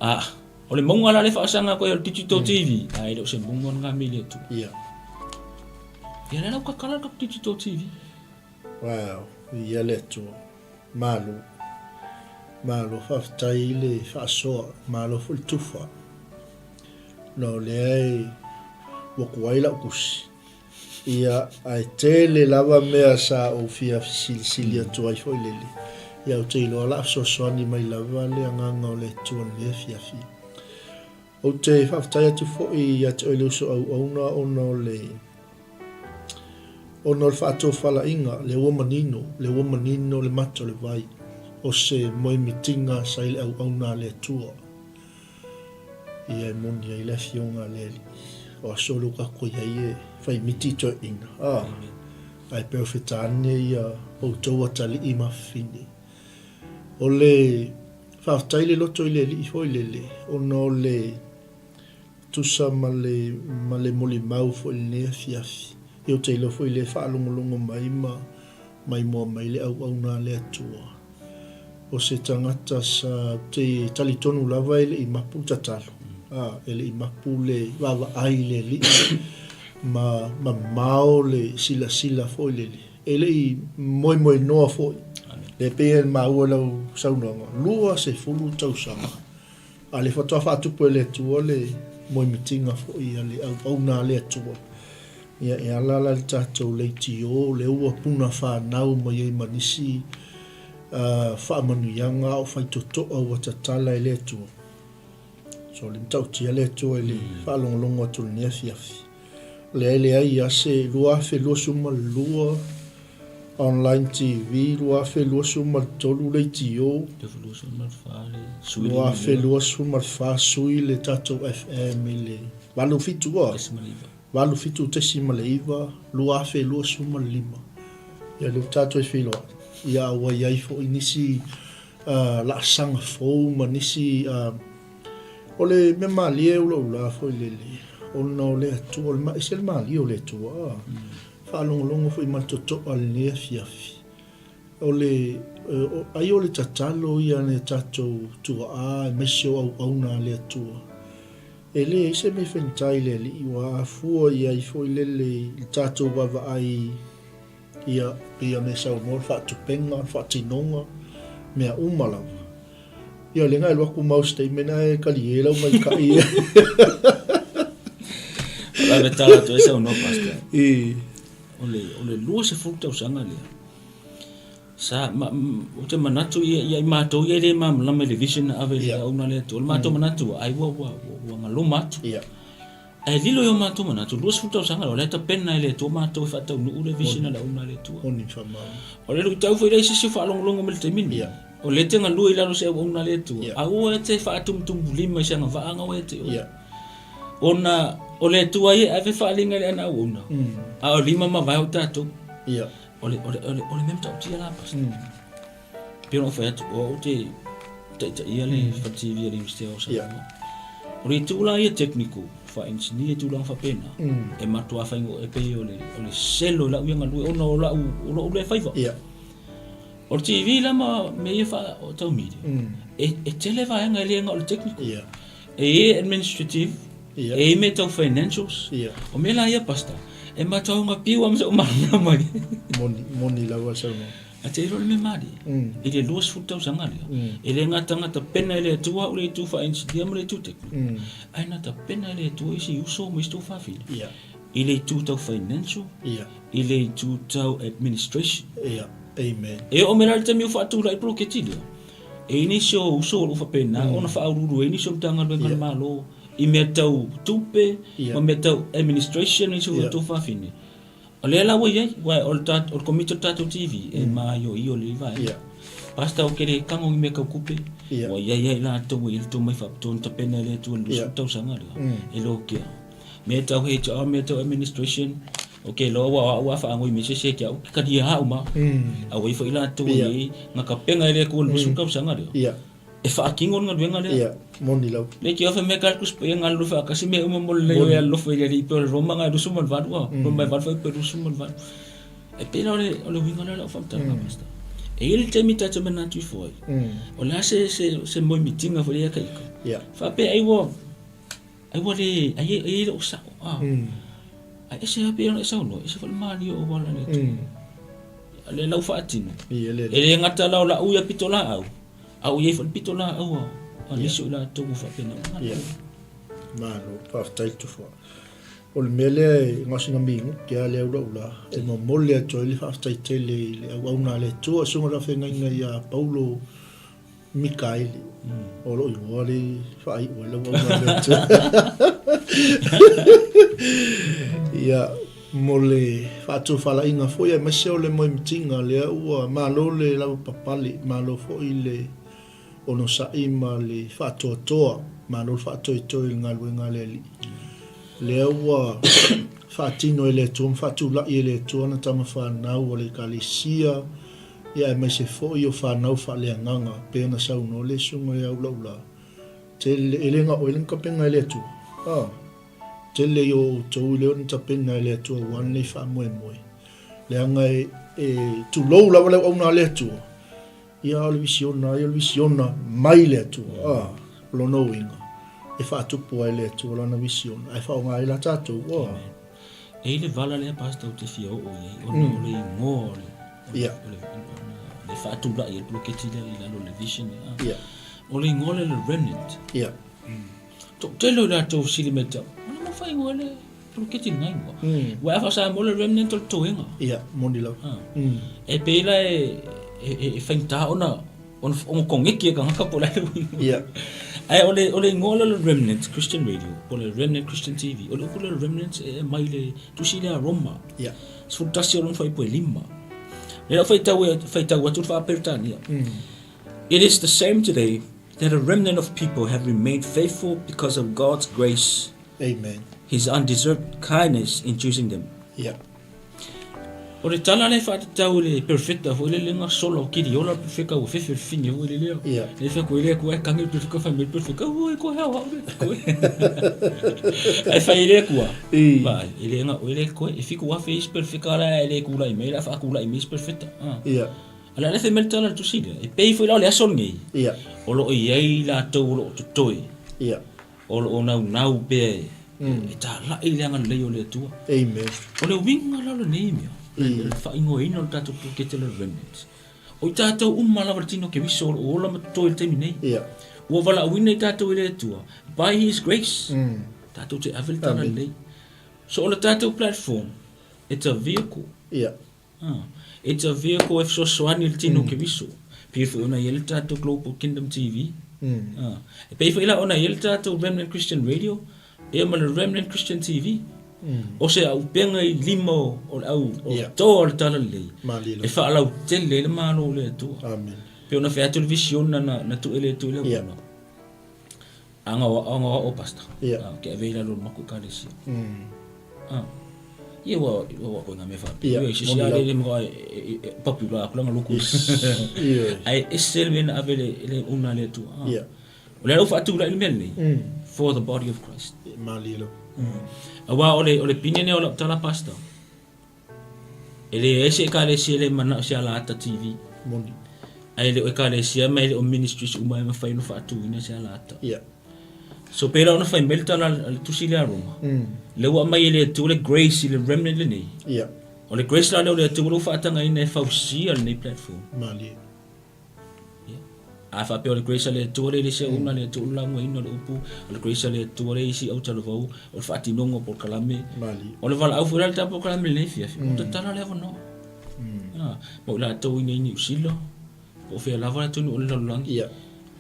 A, o le maunga la le whaasanga koe o le digital TV, a e le o se maunga o ngā mele atu. Ia lea lau kakala ka digital TV. Wow, ia le Atua. Malo. Malo, faafetai i le faasoa, malo foi le tufa. No lea e ua kuai lau tusi. Ia, ae tele lava mea sa ou fia fesilisili atu ai foi lele. Ia, ou te iloa o le a fesoasoani mai lava le agaga o le Atua i lenei afiafi. Ou te faafetai atu foi ia te oe le uso auauna ona o le ona o le faatofalaiga, lea ua manino, lea ua manino le mata o le vai, o se moemitiga sa i le auauna a le Atua. Ia e moni ai le Afioga a le Alii, o aso lea ua tatou i ai e fai miti i toeaiina, a, ae perofeta ane ia outou atalii ma fafine. O le faafetai le loto i le Alii foi lele, ona o le tusa ma le, ma le molimau foi i lenei afiafi. Ia ou te iloa foi lea e faalogologo mai ma maimoa mai le auauna a le Atua. O se tagata sa, ou te talitonu lava e le i mapu le tatalo, a, e le i mapu le vaavaai i le Alii ma mamao le silasila foi lele. E le i moemoenoa foi. Lea pei e maua i lau saunoaga, 20 tausaga, a lea faatoa faatupu e le Atua le moemitiga foi a le auauna a le Atua. Ia, e ala la i le tatou leitio, lea ua puna fanau mai ai ma nisi faamanuiaga a o faitotoa ua tatala e le Atua. So, le matautia le Atua i le faalogologo atu i lenei afiafi. Lea e leai lava se 2022 online TV, 2023 leitio, 2024 sui le tatou FM i le 87 a? 87.9, 2025. Ia lea ua tatou e feiloai. Ia a ua i ai foi nisi laasaga fou ma nisi O le mea malie ulaula foi lele, ona o le Atua, o le, ese le malie o le Atua, a. Faalogologo foi ma le totoa i lenei afiafi. O le, ai o le tatalo ia a nai o tatou tuaa aemaise o auauna a le Atua. E leai se mea e faigata i le Alii, ua afua i ai foi lele i le tatou vaavaai ia, pei ona e saunoa, le faatupega, le faatinoga, mea uma lava. Ia, o lea na e alu atu mau statement ae talie lau maita'i ia. O la e tala atu ai saunoa Pastor. I. O le, o le 20 tausaga lea. Sa, ma, ou te manatu ia, ia i matou ia e le malamalama i le vision na ave i le auauna a le Atua. O le matou manatu, ai ua, ua, ua, ua galoma atu. Ia. Ae lilo i o matou manatu, 20 tausaga lea, o la e tapena e le Atua matou e faataunuu le vision a le auauna a le Atua. Moni faamaoni. O le luitau foi lea i se isi o faalogologo mai i le taimi lenei, o lea e te galue i lalo o se auauna a le Atua, aua e te faatumutumulima i se agavaa ua ia te oe. Ona o le Atua ia e ave faaaliga i le ana auauna, a o lima ma vae o tatou. O le, o le, o le, o le mea matautia la, Pastor. Pei ona ou fai atu, o au ou te taitaia le Fale TV a le Iunivesite o Samoa. O le itu la ia technical, faa-engineer tulaga faapena, e matua faigofie, e pei o le, o le selo i lau ia galue ona o lau, o lou lea faiva. O le TV la ma mea ia faa, tau media, e, e tele vaega e le na o le technical. E i ai administrative, e i ai mea tau financials. O mea la ia Pastor, e matua augapiu lava ma sou malamalama ai. Moni, moni lava le saunoaga. Ae te iloa le mea malie, i le 20 tausaga lea, e le gata na tapena e le Atua au le itu faa-engineer ma le itu technical, ae na tapena e le Atua isi uso ma isi tuafafine i le itu tau financial, i le itu tau administration. Amen. E oo mai la i le taimi ua faatulai le poloketi lea, e i ai nisi o uso o lo o faapena ona faauluulu ai nisi o Matagaluega a le Malo i mea tau tupe ma mea tau administration ma nisi o tuafafine. O lea la ua i ai, aua o le o le Komiti o le tatou TV e maioio lelei vaega. Pastor ou te le tago i mea tau tupe, ua i ai lava i latou ua i ai le tomai faapitoa na tapena e le Atua i le 20 tausaga lea, e lokia. Mea tau HR, mea tau administration, ou te iloa aua o au a faanoi mai se isi ia te au, ou te talia lava uma. A ua i ai foi i latou ua i ai na tapena e le Atua i le 20 tausaga lea. E faatino le galuega lea. Ia, moni lava. Le te ofa mea kalkus pa ia galulue faatasi mea uma mo le lelei o e alolofa i le Alii pei o le Roma na e 28 a, Roma e 8 fuaiupu e 28. E pei la o le, o le uiga lea o lau faamatalaga Pastor. E i ai le taimi tatou manatu ifo ai, o le a se, se, se moemitiga foi lea ia te ita. Ia. Faapea ai ua, ai ua le, ai e, ai e le o sao, a. Ae ese lava pei ona e saunoa, ese foi le malie o auala a le Atua. O le lau faatino, e le gata la o lau ia pitolaau, a ua i ai foi le pitolaau a nisi o i latou ua faapena ona galulue. Malo, faafetai Tufua. O le mea lea e na o sina minute lava lea ua ula, e momoli atu ai le faafetai tele i le auauna a le Atua, Susuga i le Faafeagaiga ia Paulo Mikaele, o lou igoa lea e faaiu ai lau auauna a le Atua. Ia, mo le faatofalaiga foi aemaise o le moemitiga lea ua malo le lavapapale, malo foi le onosai ma le faatoatoa, malo le faatoetoe i le galuega a le Alii. Lea ua faatino e le Atua ma faatulai e le Atua ana tama fanau a le Ekalesia, ia aemaise foi o fanau faaleagaga, pei ona saunoa le Susuga ia Ulaula, tele, e le na o oe le na tapena e le Atua, a, tele i o outou i lea na tapena e le Atua aua lenei faamoemoe, leaga e, e tulou lava le auauna a le Atua, ia o le visiona, ai o le visiona mai le Atua, a, o lona uiga, e faatupu ai e le Atua lana visiona, ae faaaoga ai la tatou, a. E i le vala lea Pastor ou te fia oo i ai, ona o le igoa o le, o le, le faatulai ai le poloketi lea i lalo o le vision lea. O le igoa lea o le Remnant. Toatele o i latou fesili mai ia te au, o le a faaigoa ai le poloketi i lena igoa? Aua a faa-Samoa le Remnant o le toega. Ia, moni lava. E pei la e faigata ona ona koneki e tagata po o le a le uiga. Ia. Ae o le, o le igoa lea o le Remnant Christian Radio, po o le Remnant Christian TV, o le upu lea o le Remnant e aumai i le tusi lea a Roma. Ia. 11 o lona fuaiupu e 5. Lea o faitau, faitau atu le faa-Peretania. It is the same today that a remnant of people have remained faithful because of God's grace. Amen. His undeserved kindness in choosing them. Ia. O le tala lea e faatatau i le perofeta foi lele na sola o Kiriola le perofeka ua fefe le fine foi lele. Ia. Lea fai atu ai le Atua e kagi le perofeka fai mai le perofeka, oi koe hao hao le koe. Ae fai ai le Atua, I. vaai, e le na oe le koe, e 7,000 isi perofeka la e le tulai mai, la faatulai mai isi perofeta. Ah. Ia. A le fai mai le tala a le tusi lea, e pei foi la o le aso lenei, Ia. o lo o i ai latou o lo o totoe. Ia. O lo o naunau pea e talai le agalelei o le Atua. Amen. O le uiga la o lenei mea, le faaigoaina o le tatou poloketi o le Remnant, o i tatou uma lava le tino o Keriso o lo o ola ma totoe i le taimi nei. Yeah. Ua valaauina i tatou e le Atua, by His grace, tatou te ave le talalelei. So o le tatou platform, it's a vehicle. Yeah. It's a vehicle e fesoasoani i le tino o Keriso. Pei foi ona i ai le tatou Global Kingdom TV. E pei foi la ona i ai le tatou Remnant Christian Radio, ia ma le Remnant Christian TV. O se auupega i lima o le au o toa o le Talalelei e faalautele ai le Malo o le Atua. Amen. Pei ona fai atu le visiona na tuu e le Atua i le auauna. Aga o aga o ao pastor. Yeah. Ah, ke ave i lalo o le maku ekalesia. Ah. Ia ua ua koe ngā mea whaapea. Yeah, Ia, sisi moni a lava. le le maka e, e, popular aku langa luku. Ioe. Ai ese le mea na ave le le una le Atua. Ah. Yeah. O le au whaatulai le mea lenei. For the body of Christ. Malie lava. Aua o le o le pine nei o lau tala pastor. E leai se ekalesia e le manao se alaata TV. Moni. Ae le o ekalesia ma e le o ministries uma e mafai ona faatuina se alaata. Yeah. So pei la ona fai mai le tala a le tusi lea a Roma. Lea ua aumai e le Atua le grace i le remnant lenei. Yeah. O le grace la lea o le Atua ua faatagaina e fausia lenei platform. Malie. A faapea o le grace a le Atua lea i le isi auauna a le Atua o le laugaina o le upu, o le grace a le Atua lea i isi autalavou, o le faatinoga o polokalame. O le valaau foi la le tatou polokalame i lenei afiafi, ua tatala le avanoa. Mo i latou i inei i Niu Sila, po o fea lava le atunuu o le lalolagi,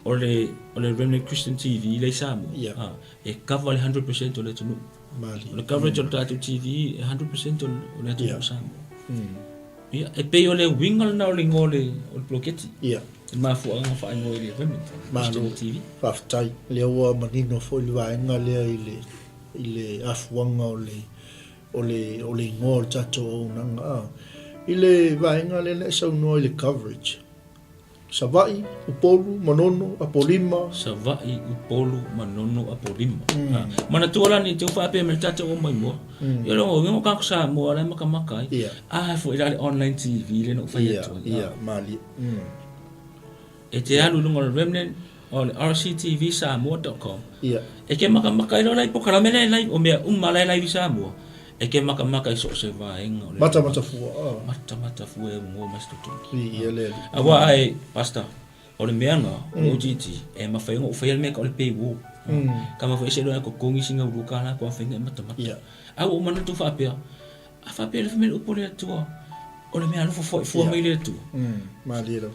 o le, o le Remnant Christian TV lea i Samoa, e cover le 100% o le atunuu. O le coverage o le tatou TV e 100% o le atunuu o Samoa. Ia, e pei o le uiga lena o le igoa o le, o le poloketi. Ia. Le mafuaaga faaigoa i le Remnant Malo, Christian TV. faafetai. Lea ua manino foi le vaega lea i le, i le afuaga o le, o le, o le igoa o le tatou auaunaga. A, i le vaega lea na e saunoa i le coverage, Savaii, Upolu, Manono, Apolima. Savaii, Upolu, Manono, Apolima. Manatua la nei te u faapea mai le tatou o mai mua. Ia le uiga o kako Samoa la e makamaka ai. A foi la le online TV lea na ou fai atu ai. Ia, malie. E te alu i luga o le Remnant o le rctvsamoa.com. Ia. E ke makamaka ai loa la i polokalame lea e live, o mea uma la e live i Samoa. E ke makamaka i so o se vaega o le. Matamatafua, a. Matamatafua e ugoa mai se totogi. Viia le Alii. Aua ai, Pastor, o le mea na, o le OGG, e mafai ona ou faia le mea e tau o le paywall. Ka mafai e seiloga e totogi sina ulu $1 kua mafai ona e matamata. A ua ou manatu faapea, a faapea le fai mai le upu a le Atua, o le mea alofa foi fua mai le Atua. Malie lava.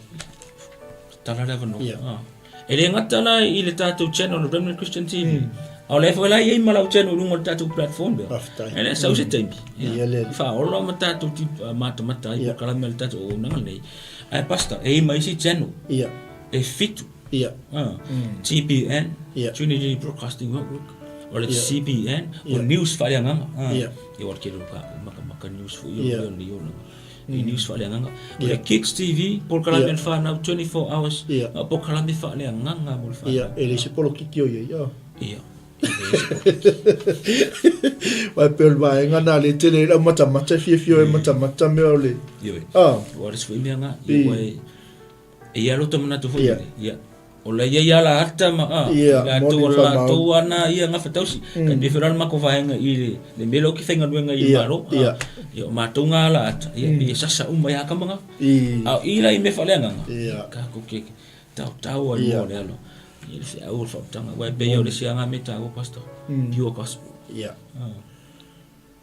Tatala le avanoa. E le gata la i le tatou channel o Remnant Christian TV, a o lea foi la e i ai ma lau channel i luga o le tatou platform lea. Faafetai. E le sau se taimi. Ia le alii. Faaola ma tatou matamata ai polokalame a le tatou auaunaga lenei. Ae Pastor, e i ai ma isi channel. Ia. E fitu. Ia. TBN, Ia. Trinity Broadcasting Network, o le CBN, o news faaleagaga. Ia. Ia aua o le tele o tatou matamata news foi ia o lenei olaga. I news faaleagaga. O le Kids TV, polokalame a le fanau 24 hours, na o polokalame faaleagaga mo le fanau. Ia, e leai se polokiki o i ai, a? Ia, e leai se polokiki. Aua e pei o le vaega lena lea e tele ai lau matamata e fiafia ai e matamata mea o le. Ioe. A. Ua le isi foi mea na, ia ua e E i ai lota manatu foi lele, ia, o la ia ia la ata ma a, latou o latou ana ia gafatausi. Ka pei foi la o le matou vaega i le, le mea lea ou te faigaluega i le Malo, a, ia o matou ga ala ata, ia pei e sasa uma ia kama ga. A o i la i mea faaleagaga, tatou te taotao ai mo le alo. Ia le feau o le faautaga, aua e pei o le isi lava ga mea taua Pastor, pure gospel. Ia,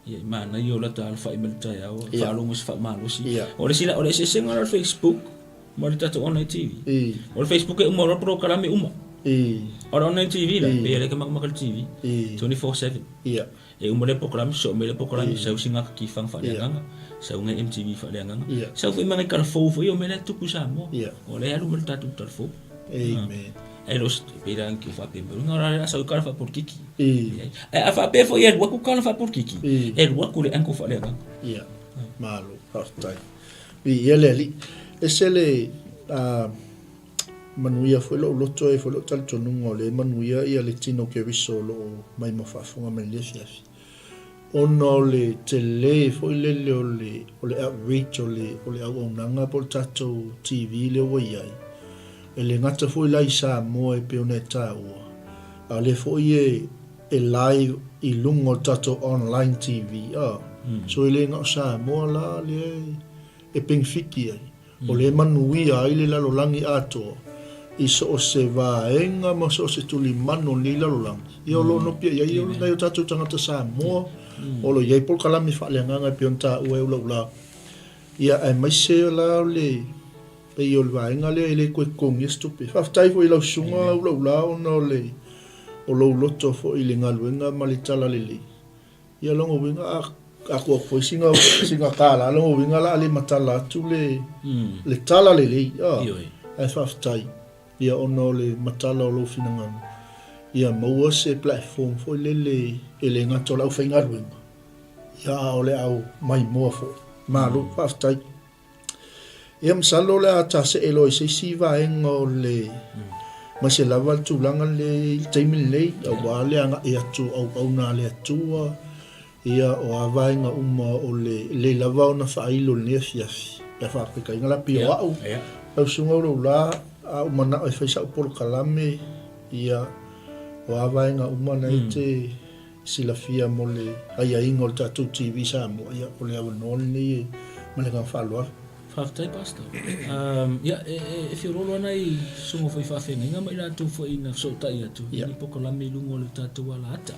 i manaia o lata alafai mai le taeao, faalogo i se faamalosi. O le isi la, o le eseesega la o le Facebook ma le tatou online TV. O le Facebook e uma loa polokalame uma. O le online TV la, pei e le makamaka le TV, 24/7. E uma lea polokalame, sosoo mai lea polokalame, sau sina katifaga faaleagaga, sau nai MTV faaleagaga, sau foi ma nai talafou foi o mea la e tupu i Samoa. O lea e alu ma le tatou talafou. Amen. Ae le o se, pei la ke faapea mai, na la sau i kala faapolokiki. Ae a faapea foi e alu atu kala faapolokiki, e alu atu le uncle faaleagaga. Ia, malo. Faafetai. Viia le Alii. Ese le manuia foi lou loto e foi lou talitonuga o lea e manuia ia le tino Keriso o lo o mai ma faafofoga mai i lenei afiafi. Ona o le tele foi lele o le o le outreach o le o le auaunaga po o le tatou TV lea ua i ai, e le gata foi la i Samoa e pei ona e taua, a o lea foi e e live i luga o le tatou online TV a. So e le na o Samoa la lea e penefiti ai. O lea e manuia ai le lalolagi atoa i so o se vaega ma so o se tulimanu o lenei lalolagi. Ia o lo o nopi ai ai nai o tatou tagata Samoa, o lo o i ai polokalame faaleagaga e pei ona taua e ulaula. Ia aemaise la o le pei o le vaega lea e le toe totogia se tupe. Faafetai foi i lau susuga ulaula ona o le o lou loto foi i le galuega ma le talalelei. Ia lona uiga a a tuu atu foi sina sina tala lona uiga la a le matala atu le le tala lelei a ae faafetai ia ona o le matala o lou finagalo ia maua se platform foi lele e le gata o le aufaigaluega ia a o le au maimoa foi. Malo faafetai. Ia masalo o le a tasee loa i se isi vaega o le aemaise lava le tulaga le i le taimi lenei aua le agai atu o auauna a le Atua, ia o a vaega uma o le lelei lava ona faailo i lenei afiafi pe a faapekaina la pei o au lau susuga Ulaula a ou manao e fai sau polokalame ia o a vaega uma na e te silafia mo le aiaiga o le tatou TV Samoa, ia o le avanoa lenei e ma le agaga faaaloalo. Faafetai Pastor. Ia, e feoloolo lava nai susuga foi faafeagaiga ma i latou foi na fesootai atu i ni polokalame i luga o le tatou alaata.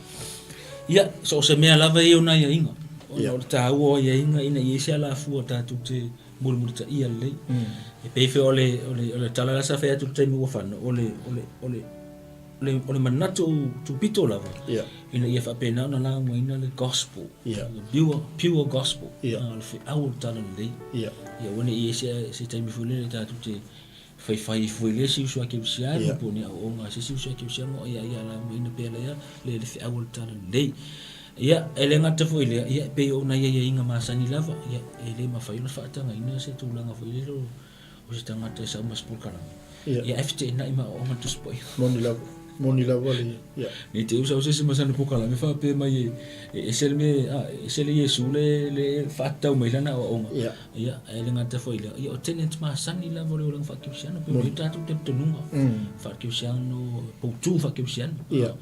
Ia, so o se mea lava ia o na aiaiga, ona o le taua o aiaiga ina ia i ai se alafua tatou te mulimulitaia lelei. E pei foi o le tala la sa fai atu i le taimi ua fano, o le, o le, o le, o le manatu tupito lava yeah. ina ia faapena ona laugaina le gospel yeah. the pure, pure gospel yeah. o le feau o le tala lelei yeah. ia ua ne i ai se, se taimi foi lele tatou te faifai foi le isi uso a kerisiano yeah. po o ni aoaoga a se isi uso a kerisiano ia ia laugaina pea lea le, le feau o le tala lelei ia e le gata foi lea ia pei o nai aiaiga masani lava ia e le mafai ona faatagaina se tulaga foi lele o se tagata e sau ma se polokalame. Ia ae feteenai ma aoaoga le Tusi Paia. Moni lava, moni lava le, ia. Ne i te i ua sau se isi ma sana polokalame faapea mai e, e ese le mea, a, e ese le Iesu le, le faatatau mai lana aoaoga. Ia. Ia, ae le gata foi i lea, ia o tenets masani lava o le olaga faakerisiano, pei ona i ai tatou talitonuga faakerisiano, poutu faakerisiano. Ia.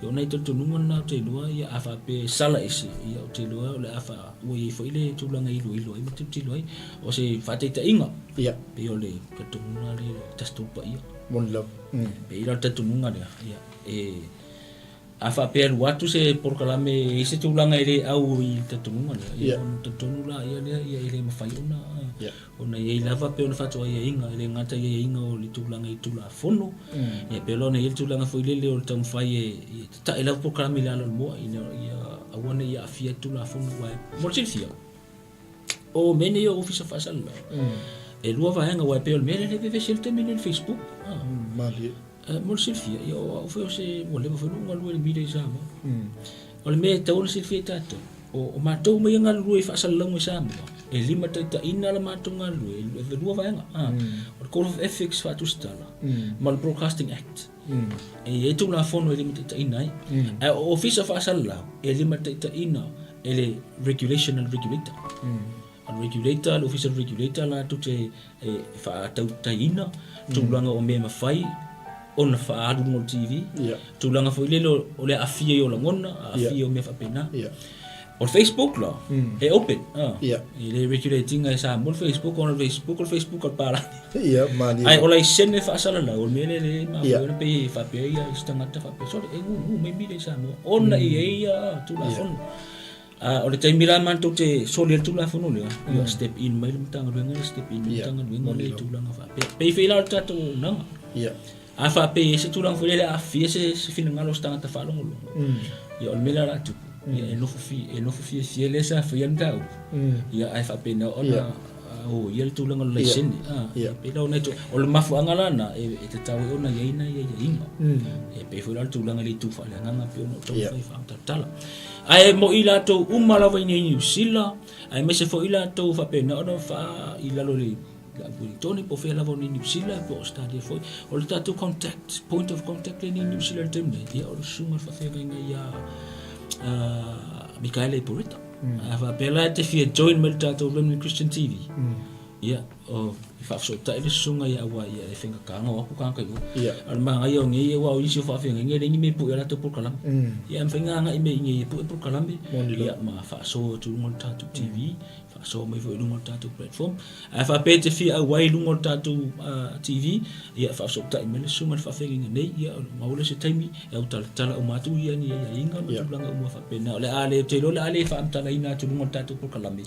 Ia o nai talitonuga na ou te iloa, ia a faapea e sala ese, ia ou te iloa o le a faa, ua i ai foi le tulaga e iloilo ai ma tilotilo ai. O se faataitaiga, Ia. pei o le talitonuga lea i le Tasi Tolu Paia. Moni lava. Pei la o le talitonuga lea, ia, e, a faapea e alu atu se polokalame e i ai se tulaga e le au i le talitonuga lea, ia, ona talitonu laia lea, ia, e le mafai ona, ona i ai lava pei ona faatuaiaiga, e le gata i aiaiga o le tulaga i Tulafono, ia pei la ona i ai le tulaga foi lele o le taumafai e tata'i lava polokalame i le ala o le moa ina ia aua ne i aafia ai le Tulafono. Aua mo le silafia, o mea nei o Ofisa Faasalalau, e lua vaega, aua e pei o le mea lea e vevesi ai le taimi lenei i le Facebook. Malie. Mo le silafia, ia o au foi o se, ua leva foi lou galue i le media i Samoa. O le mea e tatau ona silafia e tatou, o matou uma ia e galulue i faasalalauga i Samoa, e limataitaiina la matou galulue e lua vaega. O le Code of Ethics faatusitala ma le Broadcasting Act. E i ai Tulafono e limataitaiina ai. Ae o Ofisa faasalalau, e limataitaiina e le Regulation a le Regulator. O le Regulator, le Ofisa o le Regulator latou te e faatautaiina tulaga o mea e mafai ona faaalu i luga o le TV, tulaga foi lele o le aafia i o lagona, aafia o mea faapena. O le Facebook la, e open, e le regulate ina e Samoa le Facebook, ona o le Facebook o le Facebook a le palagi. Ae o laisene faasalalau, o le mea lea e mafua ai ona pei e faapea ia isi tagata faapea, sole, e gugu mai media i Samoa, ona e i ai ia Tulafono. A o le taimi la matou te soli ai le Tulafono lea, ia step in mai le Matagaluega lea, step in mai le Matagaluega lea i tulaga faapea. Pei foi la o le tatou auaunaga. A faapea e i ai se tulaga foi lele e aafia se finagalo o se tagata faalogologo, ia o le mea lea o le a tupu, ia e nofo e nofo fiafia le sa faia le mataupu, ia ae faapena ona oia le tulaga o le laisene. E pei la o nai o le mafuaaga la lena e tatau ai ona i ai nai aiaiga. E pei foi la o le tulaga i le itu faaleagaga e pei ona ou taumafai e faamatala. Ae mo i latou uma lava i inei i Niu Sila, aemaise foi i latou faapena ona faa i lalo i le Ueligitone po o fea lava o nei Niu Sila po o Ausetalia foi, o le tatou contact, point of contact lea i Niu Sila i le taimi nei, ia o le susuga i le faafeagaiga ia Mikaele Poreta. A faapea la e te fia join mai le tatou Remnant Christian TV, ia, o, e faafesootai le susuga ia aua ia e faigata ona o atu tagata i o. A o le manaia o nei, aua o nisi o faafeagaiga e leai ni mea e pue ai a latou polokalame. Ia e mafai ona agai mai i inei e pue polokalame, ia ma faasoa atu i luga o le tatou TV, faasoa mai foi i luga o le tatou platform. A faapea e te fia auai i luga o le tatou TV, ia faafesootai mai le susuga i le faafeagaiga nei, ia maua lea o se taimi e autalatala uma atu ia ni aiaiga ma tulaga uma faapena. O le a le, ou te iloa o le a le faamatalaina atu i luga o le tatou polokalame,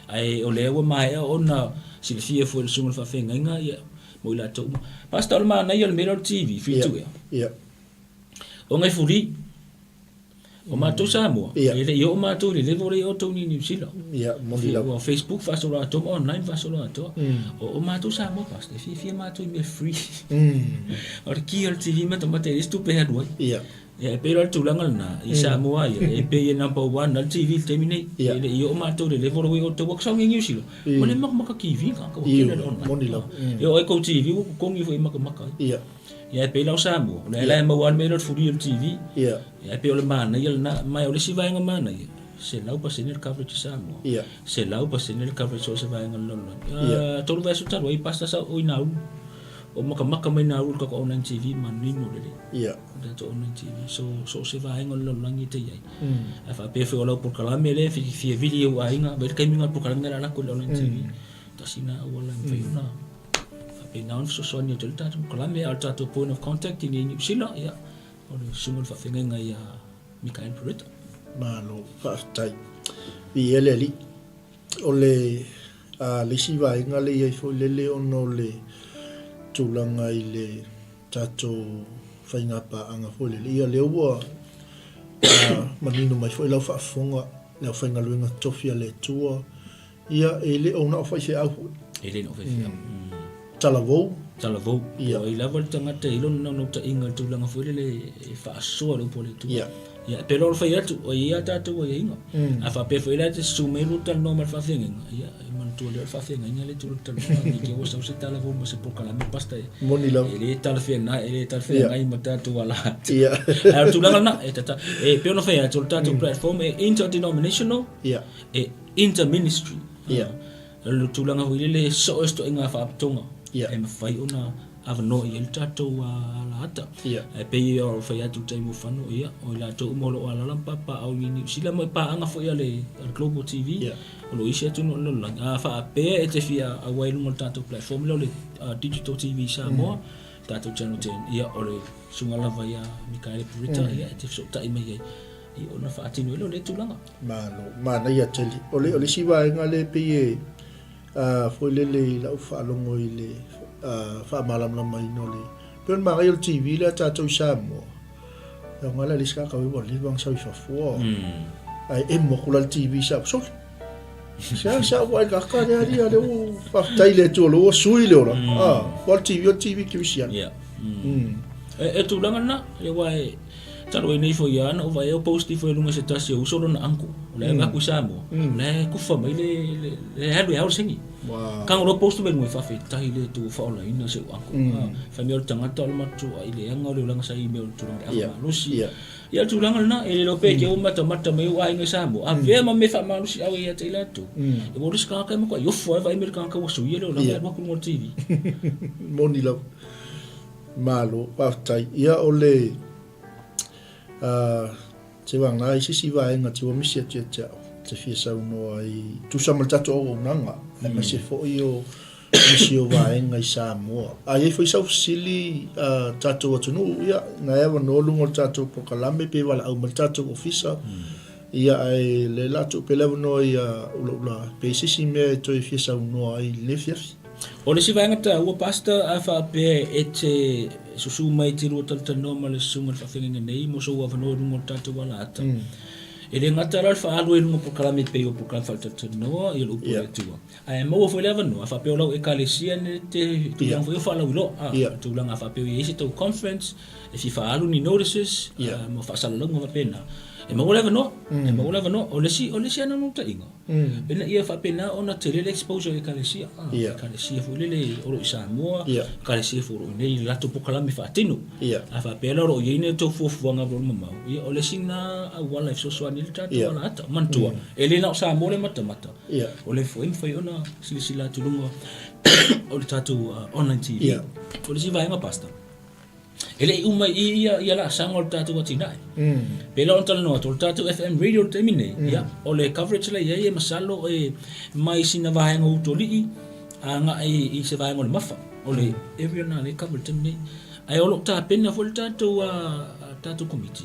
ae o lea ua maea ona silafia foi e le susuga i le faafeagaiga ia mo i latou uma. Pastor, o le manaia o le mea lea o le TV, free to air, ona e free. O matou Samoa, e le i oo matou i le level lea i outou ni Niu Sila. Ia, moni lava. Ua Facebook faasolo atoa ma online faasolo atoa. O matou Samoa, Pastor, e fiafia matou i mea free. O le ki o le TV matamata e leai se tupe e alu ai. Ia. Ia, e pei la o le tulaga lena, i Samoa ia, e pei e number one lava le TV i le taimi nei. E le i oo matou i le level ua i outou, ua sau nei Niu Sila, ua le makamaka TV tagata ua tele le online. Moni lava. E oo lava i tou TV ua totogi foi e makamaka ai. Ia. Ia e pei la o Samoa, o lea la e maua lava le mea lea o le free o le TV. Ia. Ia e pei o le manaia lena, ma o le isi vaega manaia, 100% le coverage i Samoa. Ia. 100% le coverage so o se vaega o le lalolagi. Ia. 3 vaiaso talu ai, Pastor sa o i Nauru. O makamaka mai Nauru i le tatou online TV, manino lelei. Ia. Le tatou online TV. So, so o se vaega o le lalolagi e te i ai. Ae faapea foi o lau polokalame lea e fia vili i ou aiga, vaai le taimi lena o le polokalame lea o le a alu atu i le online TV. Tasi lena auala e mafai ona faapena ona fesoasoani atu ai le tatou polokalame, a o le tatou point of contact i inei i Niu Sila, ia, o le susuga i le faafeagaiga ia Mikael Peretta. Malo, faafetai. Viia le Alii. O le a, le isi vaega lea i ai foi lele ona o le tulaga i le tatou faiga paaga foi lele, ia lea ua manino mai foi lau faafofoga, le aufaigaluega totofi a le Atua, Ia, e le o na o faifeau foi. E le na o faifeau. Talavou. Talavou. Ia. O ai lava le tagata e i lona naunautaiga i le tulaga foi lele e faasoa le upu a le Atua. Ia. Ia, e pei loa ona fai atu, ua i ai a tatou aiaiga. A faapea foi la e te susu mai lua talanoa ma le faafeagaiga, ia, e manatua lea o le faafeagaiga lea e tulai talanoa, ne i te i ua sau se talavou ma se polokalame pastor e, Moni lava. e le talafeagai, e le talafeagai ma tatou ala atu. Ia. Ae o le tulaga lena, e tata, e pei ona fai atu, o le tatou platform e interdenominational, Ia. e Inter-ministry. Ia. O le tulaga foi lele e soo se ituaiga faalapotopotoga Ia. e mafai ona avanoa i ai le tatou alaata. Ia. Ae pei o fai atu i le taimi o Fano, ia, o i latou uma o lo o alaala ma papaaao i Niu Sila ma paaga foi a le Global TV, Ia. o lo o i isi atunuu o le lalolagi. A faapea e te fia auai i luga o le tatou platform lea o le Digital TV Samoa, tatou Channel 10, ia, o le susuga lava ia Mikaele Purita, ia, e te fesootai mai ai. I ona faatino ai lea o lea tulaga. Malo, manaia tele. O le, o le isi vaega lea e pei e, a, foi lele i lau faalogo i le a, faamalamalamaina o le, pei o le manaia o le TV lea a tatou i Samoa, e aoga la i le isi tagata ua leva ona sau i fafo, ae emo atu la le TV i Samoa, sole, se a sa ua ai kaka lea alia lea ua faafetai i le Atua o lea ua sui le ola, a, aua o le TV o le TV kerisiano. Yeah. E, e tulaga lena, aua e, Talu ai nei foi lava na ou vaai au post ifo i luga i se tasi o uso lona uncle. O la e vaku i Samoa. O la e kufa mai le le alu e ao le seni. Kanga loa post mai luga i faafetai le Atua ua faaolaina si ou uncle. Fai mai o le tagata o le matua i leaga o le olaga sa i mea o le tulaga i le ava malosi. Ia o le tulaga lena, e le iloa pe te ua matamata mai ou aiga i Samoa. Avea ma mea faamalosiau ia te i latou. E ua o le isi tagata e matuai ofo lava e vaai mai le tagata ua suia le olaga e alu atu i luga o le TV. Moni lava. Malo, faafetai. Ia o le, a, te wanga i se isi vaega te ua misi atu ia te au, te fia saunoa ai, tusa ma le tatou auaunaga, aemaise foi o nisi o vaega i Samoa. A i ai foi sau fesili a tatou atunuu, ia, na e avanoa luga o le tatou polokalame pe valaau mai le tatou ofisa, ia, ae le la tuu pea le avanoa ia Ulaula pe i se isi mea e toe fia saunoa ai i lenei afiafi. O le isi vaega taua, Pastor, a faapea e te susu mai e te lua talatalanoa ma le susuga i le faafeagaiga nei mo sou avanoa i luga o le tatou alaata, E le gata la o le faaalu ai i luga o polokalame e pei o polokalame faalatalanoa, ia le upu a le Atua, ae maua foi le avanoa faapea o lau Ekalesia ne te tulaga foi o faalauiloa, a, tulaga faapea o i ai se tou conference e fia faaalu ni notices, ma faasalalauga faapena, e maua le avanoa, e maua le avanoa. O le isi, o le isi lava naunautaiga, Ina ia faapena ona tele le exposure i Ekalesia, Ekalesia foi lele o lo o i Samoa, Ekalesia foi o lo o i inei i le latou polokalame faatino. A faapea la o lo o i ai ni tou fuafuaga o lo o mamao, ia o le isi lena auala e fesoasoani ai le tatou alaata. Manatua, e le na o Samoa le matamata, o lea foi e mafai ona silasila atu i luga o le tatou online TV. O le isi vaega Pastor, E le i uma i i ia, ia laasaga o le tatou atinae. Pei la ona talanoa atu, o le tatou FM radio i le taimi nei, ia, o le coverage la i ai e masalo e mai sina vaega o Utualii agai i se vaega o le Mafa. O le area lena lea e cover i le taimi nei. Ae o lo o tapena foi le tatou, tatou komiti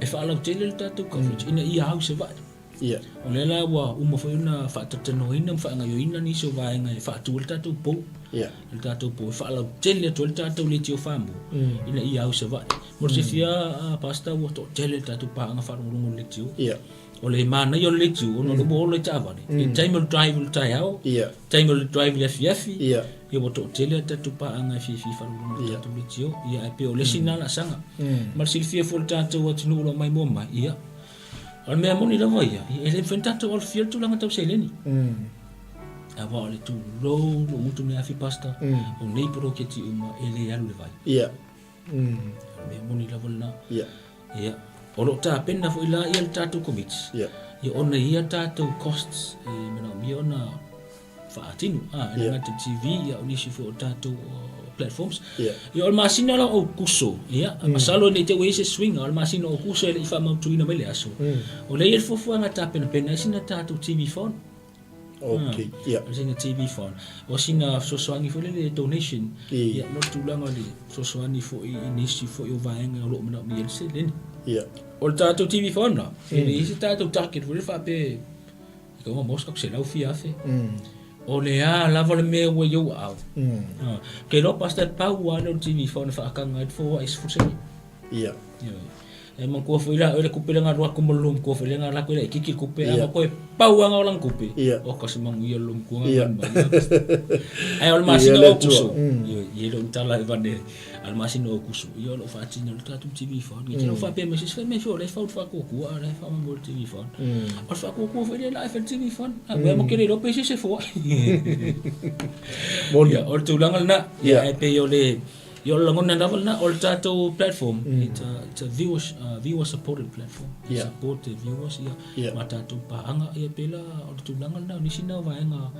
e faalautele le tatou coverage ina ia au i Savaii. Ia. O lea la ua uma foi ona faatalatalanoaina ma faagaoioiina nisi o vaega e faatu ai le tatou pou. Ia. Le tatou pou e faalautele atu ai le tatou leitio famu ina ia au i Savaii. Mo le silafia a Pastor ua toatele le tatou paaga faalogologo i le leitio. Ia. O le manaia o le leitio ona o lea ua ola i taavale. I le taimi o le drive i le taeao, Ia. taimi o le drive i le afiafi, Ia. ia ua toatele a tatou paaga e fiafia faalogologo i le tatou leitio. Ia ae pei o le isi lena laasaga. Ma le silafia foi e le tatou atunuu o lo o maimoa mai, ia O le mea moni lava ia, e le mafai ona tatou alofia le tulaga tau seleni. Aua o le tulou lou gutu nei afi pastor, o nei poloketi uma e le alu i le vai. Ia. O le mea moni lava lena. Ia. Ia. O lo o tapena foi la ia le tatou komiti. Ia. Ia ona ia tatou costs e manaomia ona faatino a e le gata i TV ia o nisi foi o tatou platforms ia o le masina la o Aokuso ia masalo ne i te i ua i ai se suiga o le masina o Aokuso e le i faamautuina mai le aso o lea e i ai le fuafuaga e tapenapena ai sina tatou TV phone. Okay, ia. O sina TV phone. O sina fesoasoani foi lele donation. Ia, mo le tulaga o le fesoasoani foi i nisi foi o vaega o lo o manaomia ai le seleni. Ia. O le tatou TV phone la, e leai se tatou target foi lele faapea E tau maua se 100,000. O le a lava le mea ua i ou aao. Ke iloa pastor e pau lava lea o le TV phone e faataga ai le foai i le 10 sene. Ia. Ioe. E manatua foi la oe le kupe lea na alu atu ma le lou matua foi lea na alu atu e laitiiti le kupe, a manatua e pau lava na o lana kupe, oka se manuia le lou matua na alu mai. Ae o le masina o Aokuso, ioe, e le o ni tala e avane ai, a o le masina o Aokuso, ia o lo o faatino le tatou TV phone. Ia te lau faapea mai se isi, fai mai foi o la e fau le faatuatua a o la e faamoemoe i le TV phone. O le faatuatua foi lea la e fai le TV phone. A ua ma ke le iloa pe se se foai. Moni. Ia, o le tulaga lena. Ia, ae pei o le, ia o le lagona lava lena, o le tatou platform, it's a viewer, viewer supported platform. Ia. Support the viewers, ia, Ia. ma tatou paaga, ia pei la o le tulaga lena, o nisi na o vaega,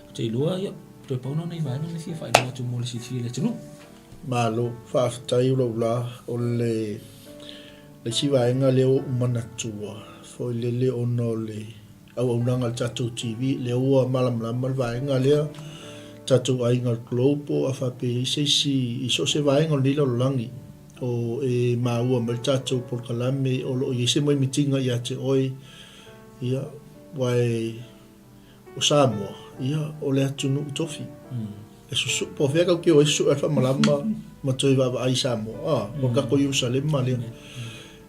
ou te iloa, ia, toe pau na o nai vaega na e fia faailoa atu mo le silafia e le atunuu. Malo, faafetai o lou la, o le isi vaega lea ua ou manatua foi lele ona o le auaunaga a le tatou TV, lea ua malamalama le vaega lea, tatou aiga o le Global a faapea e i ai se isi i so o se vaega o lenei lalolagi o e maua mai le tatou polokalame o lo o i ai se moemitiga ia te oe, ia, aua e O Samoa, ia, o le atunuu tofi. E susu, po o fea kau te o ai susu ai le faamalama ma toe vaavaai i Samoa. A, o le tatou Ierusalema lea.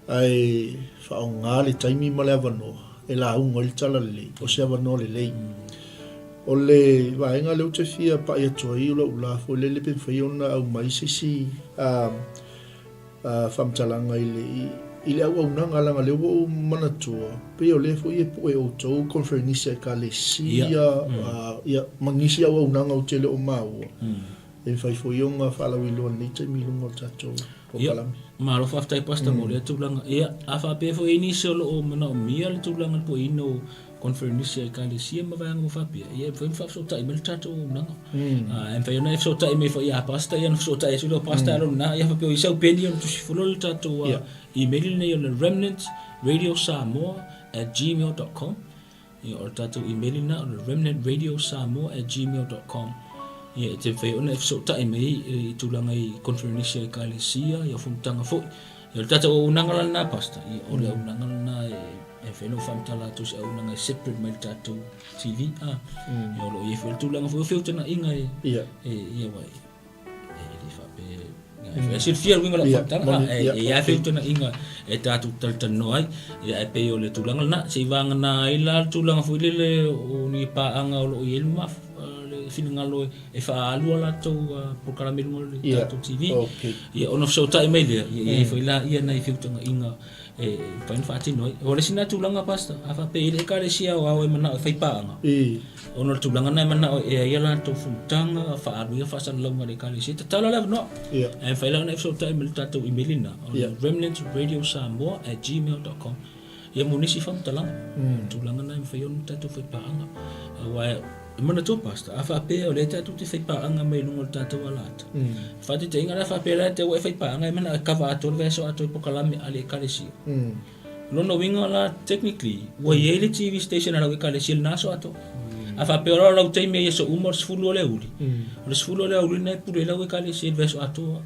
Ae faaaoga le taimi ma le avanoa e lauga ai le talalelei, o se avanoa lelei. O le vaega lea ou te fia pai atu ai o lau la foi lele pe mafai ona aumai se isi faamatalaga i le, i le auaunaga, leaga lea ua ou manatua, pei o lea foi e pue outou conferenisi a Ekalesia, ia, ma nisi auaunaga ou te le o maua, e mafai foi ona faalauiloa i lenei taimi i luga o le tatou polokalame. Ia, malo faafetai Pastor mo lea tulaga. Ia, a faapea foi e i ai nisi o lo o manaomia le tulaga i le pueina o Conferenisi a Ekalesia ma vaega uma faapea, ia e mafai ona faafesootai mai le tatou auaunaga. E mafai ona e fesootai mai foi ia Pastor ia ona fesootai atu lea o Pastor alo lena, ia faapea o i sau peni ona tusi foi lea o le tatou email lenei o le remnantradiosamoa@gmail.com. Ia o le tatou email lena o le remnantradiosamoa@gmail.com. Ia e te mafai ona e fesootai mai i tulaga i Conferenisi a Ekalesia, ia fonotaga foi. Ia o le tatou auaunaga la lena Pastor, ia o le auaunaga lena e e mafai ona ou faamatala atu se auaunaga e separate mai le tatou TV a. Ia o lo o i ai foi le tulaga foi o feutanaiga e e ia aua e le faapea e silafia le uiga o lau faamatalaga a, e i ai lava feutanaiga e tatou talatalanoa ai. Ia ae pei o le tulaga lena, se i vagana ai la le tulaga foi lele o ni paaga o lo o i ai le le finagalo e faaalu a latou polokalame i luga o le tatou TV. Ia ona fesootai mai lea, ia i ai foi laia nai feutagaiga e mafai ona faatino ai. O le isi lena tulaga Pastor, a faapea e i ai le Ekalesia aoao e manao e fai paaga, ona o le tulaga lena e manao e ai a latou fonotaga, faaalu ai faasalalauga a le Ekalesia, tatala le avanoa. Ae mafai la ona e fesootai mai i le tatou email lena, o le remnantradiosamoa@gmail.com. Ia mo nisi faamatalaga, o le tulaga lena e mafai ona tatou fai paaga. Aua e manatua Pastor, a faapea o lea tatou te fai paaga mai luga o le tatou alaata, faataitaiga la faapea la te ua e fai paaga e manao e cover atoa le vaiaso atoa i polokalame a le Ekalesia. O lona uiga la technically ua i ai le TV station a lau Ekalesia i lena aso atoa. A faapea o lau taimi i aso uma o le 10 o le aoauli, o le 10 o le aoauli lena e pule ai lau Ekalesia i le vaiaso atoa.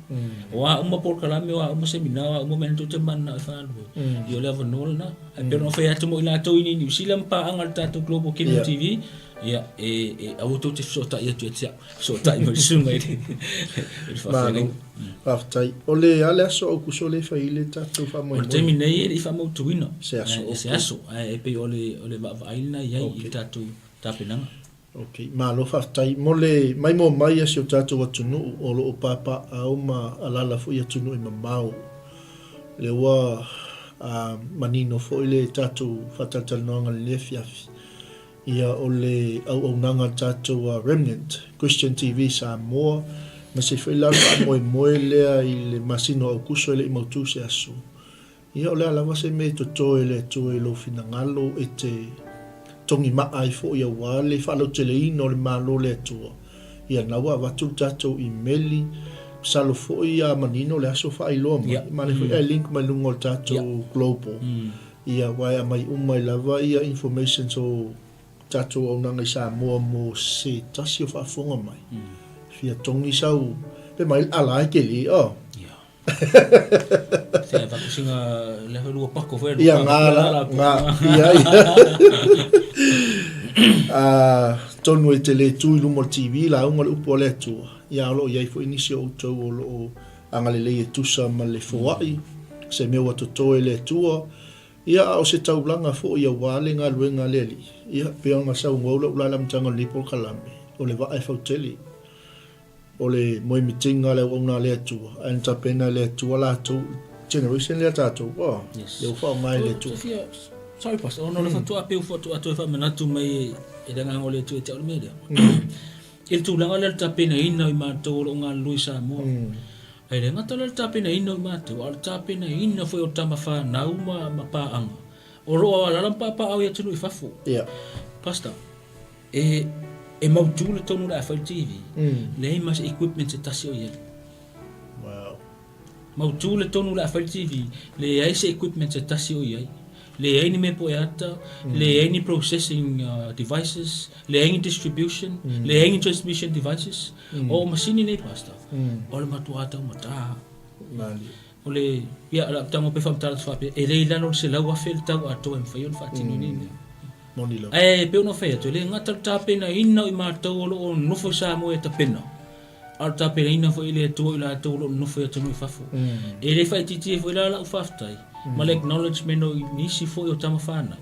O a uma polokalame, o a uma seminar, o a uma mea na tou te mananao e faalu ai, ia o le avanoa lena. Ae pei ona fai atu mo i latou i Niu Sila ma paaga a le tatou Global Kingdom TV, ia e aua tou te fesootai atu ia te au, fesootai mai le susuga i le faafeagaiga. Faafetai. O le a le aso Aukuso lea e fai ai le tatou faamoemoe? O le taimi nei e le i faamautuina se aso, se aso, ae pei o le vaavaai lena i ai i le tatou tapenaga. Ok, malo faafetai mo le maimoa mai a si o tatou atunuu o lo o papaaao ma alala foi i atunuu e mamao. O lea ua manino foi le tatou faatalatalanoaga i lenei afiafi, ia o le auaunaga a le tatou Remnant Christian TV Samoa, aemaise ai foi la le faamoemoe lea i le masina o Aokuso e le i mautu se aso. Ia o le a lava se mea e toto e le Atua i lou finagalo e te togimaa ai foi aua le faalauteleina o le Malo o le Atua, ia na ua avatu le tatou imeli, masalo foi a manino le aso faailoa mai, manaia foi ae link mai luga o le tatou global, ia aua e aumai uma ai lava ia informations o tatou auaunaga i Samoa mo se tasi o faafofoga mai, fia togi sau, pe mai le ala e tele, oh. Se avatu sina le fa lua pako foi Ia ngā la, ngā, ia, ia. Atonu e te le tū i luma o le TV, lauga le upu a le Atua. Ia, o lo o i ai foi nisi o outou o lo o agalelei e tusa ma le foai, se mea ua toto e le Atua. Ia, a o se taulaga foi aua le galuega a le Alii. Ia, pei ona saunoa au lou la i le amataga o lenei polokalame, o le vaa e fautele. O le moemitiga a le auauna a le Atua, ae na tapena e le Atua latou, generation lea tatou, oh, yes. Lea ua faaaoga e le Atua. Fia, sorry pastor, ona o le faatoa pei faatoa toe faamanatu mai e le agaga o le Atua ia te au le mea lea. I le tulaga lea o le tapenaina o i matou o lo o galulue i Samoa. E le gata la le tapenaina o i matou, a o le tapenaina foi o tama fanau ma, ma paaga o lo o alaala ma papaaao i atunuu i fafo. Yeah. Pastor, E, e mautu le tonu o le a fai le TV, leai ma se equipment se tasi o i ai. Wow. Mautu le tonu o le a fai le TV, leai se equipment se tasi o i ai. Leai ni mea poeata, leai ni processing devices, leai ni distribution, leai ni transmission devices. O masini nei Pastor, o le matua taumata. Malie. O le, ia, o le a tago pe faamatala atu faapea, e le i lalo o le 100,000 le tau atoa e mafai ona faatino ai nei mea. Moni lava. Ae pei ona fai atu, e le gata le tapenaina o i matou o lo o nonofo i Samoa e tapena, a o le tapenaina foi e le Atua o i latou o lo o nonofo i atunuu i fafo. E le faaitiitia foi la lau faafetai ma le acknowledgement o nisi foi o tama fanau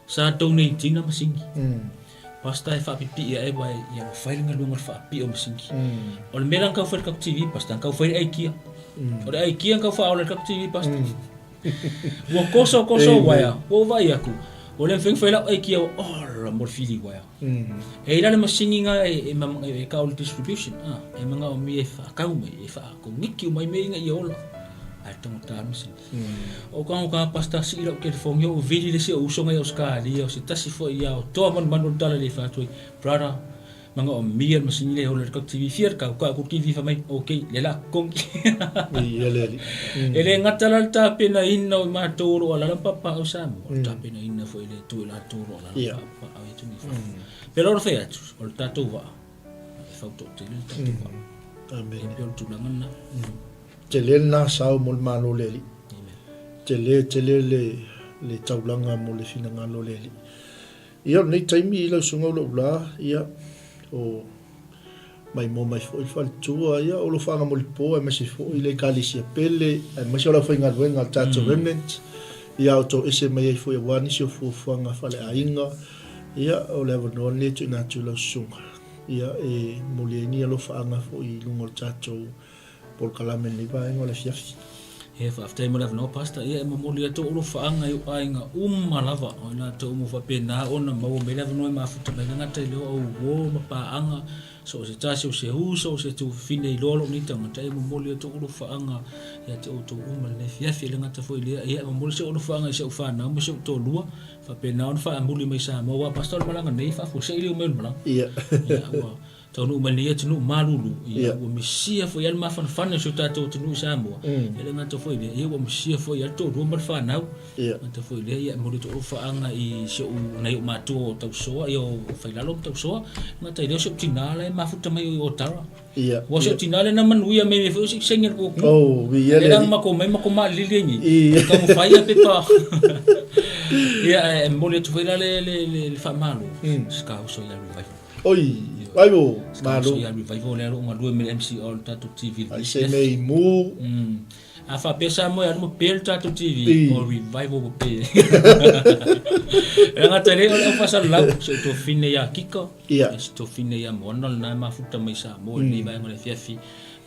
sa donate ina masini. Pastor e faapipii ae aua ia ua fai le galuega o le faapipii o masini. O le mea la na tau fai i le tatou TV Pastor, na tau fai le aikia. O le aikia na tau faaola i le tatou TV Pastor. Ua koso koso uaea, ua ou vaai atu, ua le mafai ona fai lau aikia, ua ola mo le fili uaea. E i ai la le masini na e, e, e kau le distribution, ah, e manaomia e faatau mai, e faakoniki uma ai mea ina ia ola. Ae taugata le masini. O ka ka pasta sii lau telefoni ou vili le isi ou uso ngai Australia o se tasi foi ia o toa manumanu o le tala le fai atu ai brother manaomia le masini lea e ola i le tatou TV fia le tau ka ku TV fai mai ok lea la kongi Ia le alii. E le gata la le tapenaina o i matou o lo o alaala ma papaau i Samoa, o le tapenaina foi e le Atua i latou o lo o alaala ma papaau i atunuu i fafo. Pei la ona fai atu, o le tatou vaa, e fautoatele le tatou vaa. Amene. E pei o le tulaga lena. Tele lena sao mo le Malo o le Alii. Tele tele le le taulaga mo le finagalo o le Alii. Ia o lenei taimi i lau susuga Ulaula, ia o Maimoa mai foi le faletua, ia, o alofaaga molipo aemaise foi le Ekalesia pele, aemaise o le aufaigaluega a le tatou Remnant, ia, a o toese mai ai foi aua nisi o fuafuaga faaleaiga, ia, o le avanoa lenei e tuuina atu i lau susuga, ia, e momoli ai ni alofaaga foi i luga o le tatou polokalame i lenei vaega o le afiafi. Ia, faafetai mo le avanoa Pastor. Ia, e momoli atu ou alofaaga i ou aiga uma lava, o i latou uma ua faapena ona maua mai le avanoa e mafuta mai le gata i lea o au uo ma paaga, so o se tasi o se uso, o se tuafafine iloa lou nei tagata, e momoli atu ou alofaaga ia te outou uma i lenei afiafi. E le gata foi i lea, ia e momoli si ou alofaaga i si au fanau ma si ou toalua, faapena ona faamuli mai Samoa, aua Pastor o le malaga nei e faafuasei le omai o le malaga. Ia. Ia, ua taunuu mai lenei atunuu malulu, ia ua misia foi lava le mafanafana o si o tatou atunuu i Samoa. E le gata foi i lea, ia ua misia foi lava le toalua ma le fanau. E gata foi i lea, ia e momoli atu alofaaga i si ou, nai ou matua o Tausoa, ia o Failalo ma Tausoa. E gata i lea, o si ou tina la e mafuta mai i Otara. Aua o si ou tina lea na manuia mai mea foi o sikisaini a le koko. Oh, viia le. Lea na matou omai matou maalilili ai nei. E taumafai lava pepa. Ia e momoli atu foi la le le faamalo, si ka uso ia Revival. Oi, vai o, malo. Ia revival lea lo galue me le MCO le tatou TV. Ai se mei mu. A faapea Samoa e alu ma pe le tatou TV, o revival ua pe. E gata i lea o le aufasalalau, si ou tuafafine ia Kika, si tuafafine ia Moana lena e mafuta mai Samoa i lenei vaega o le afiafi.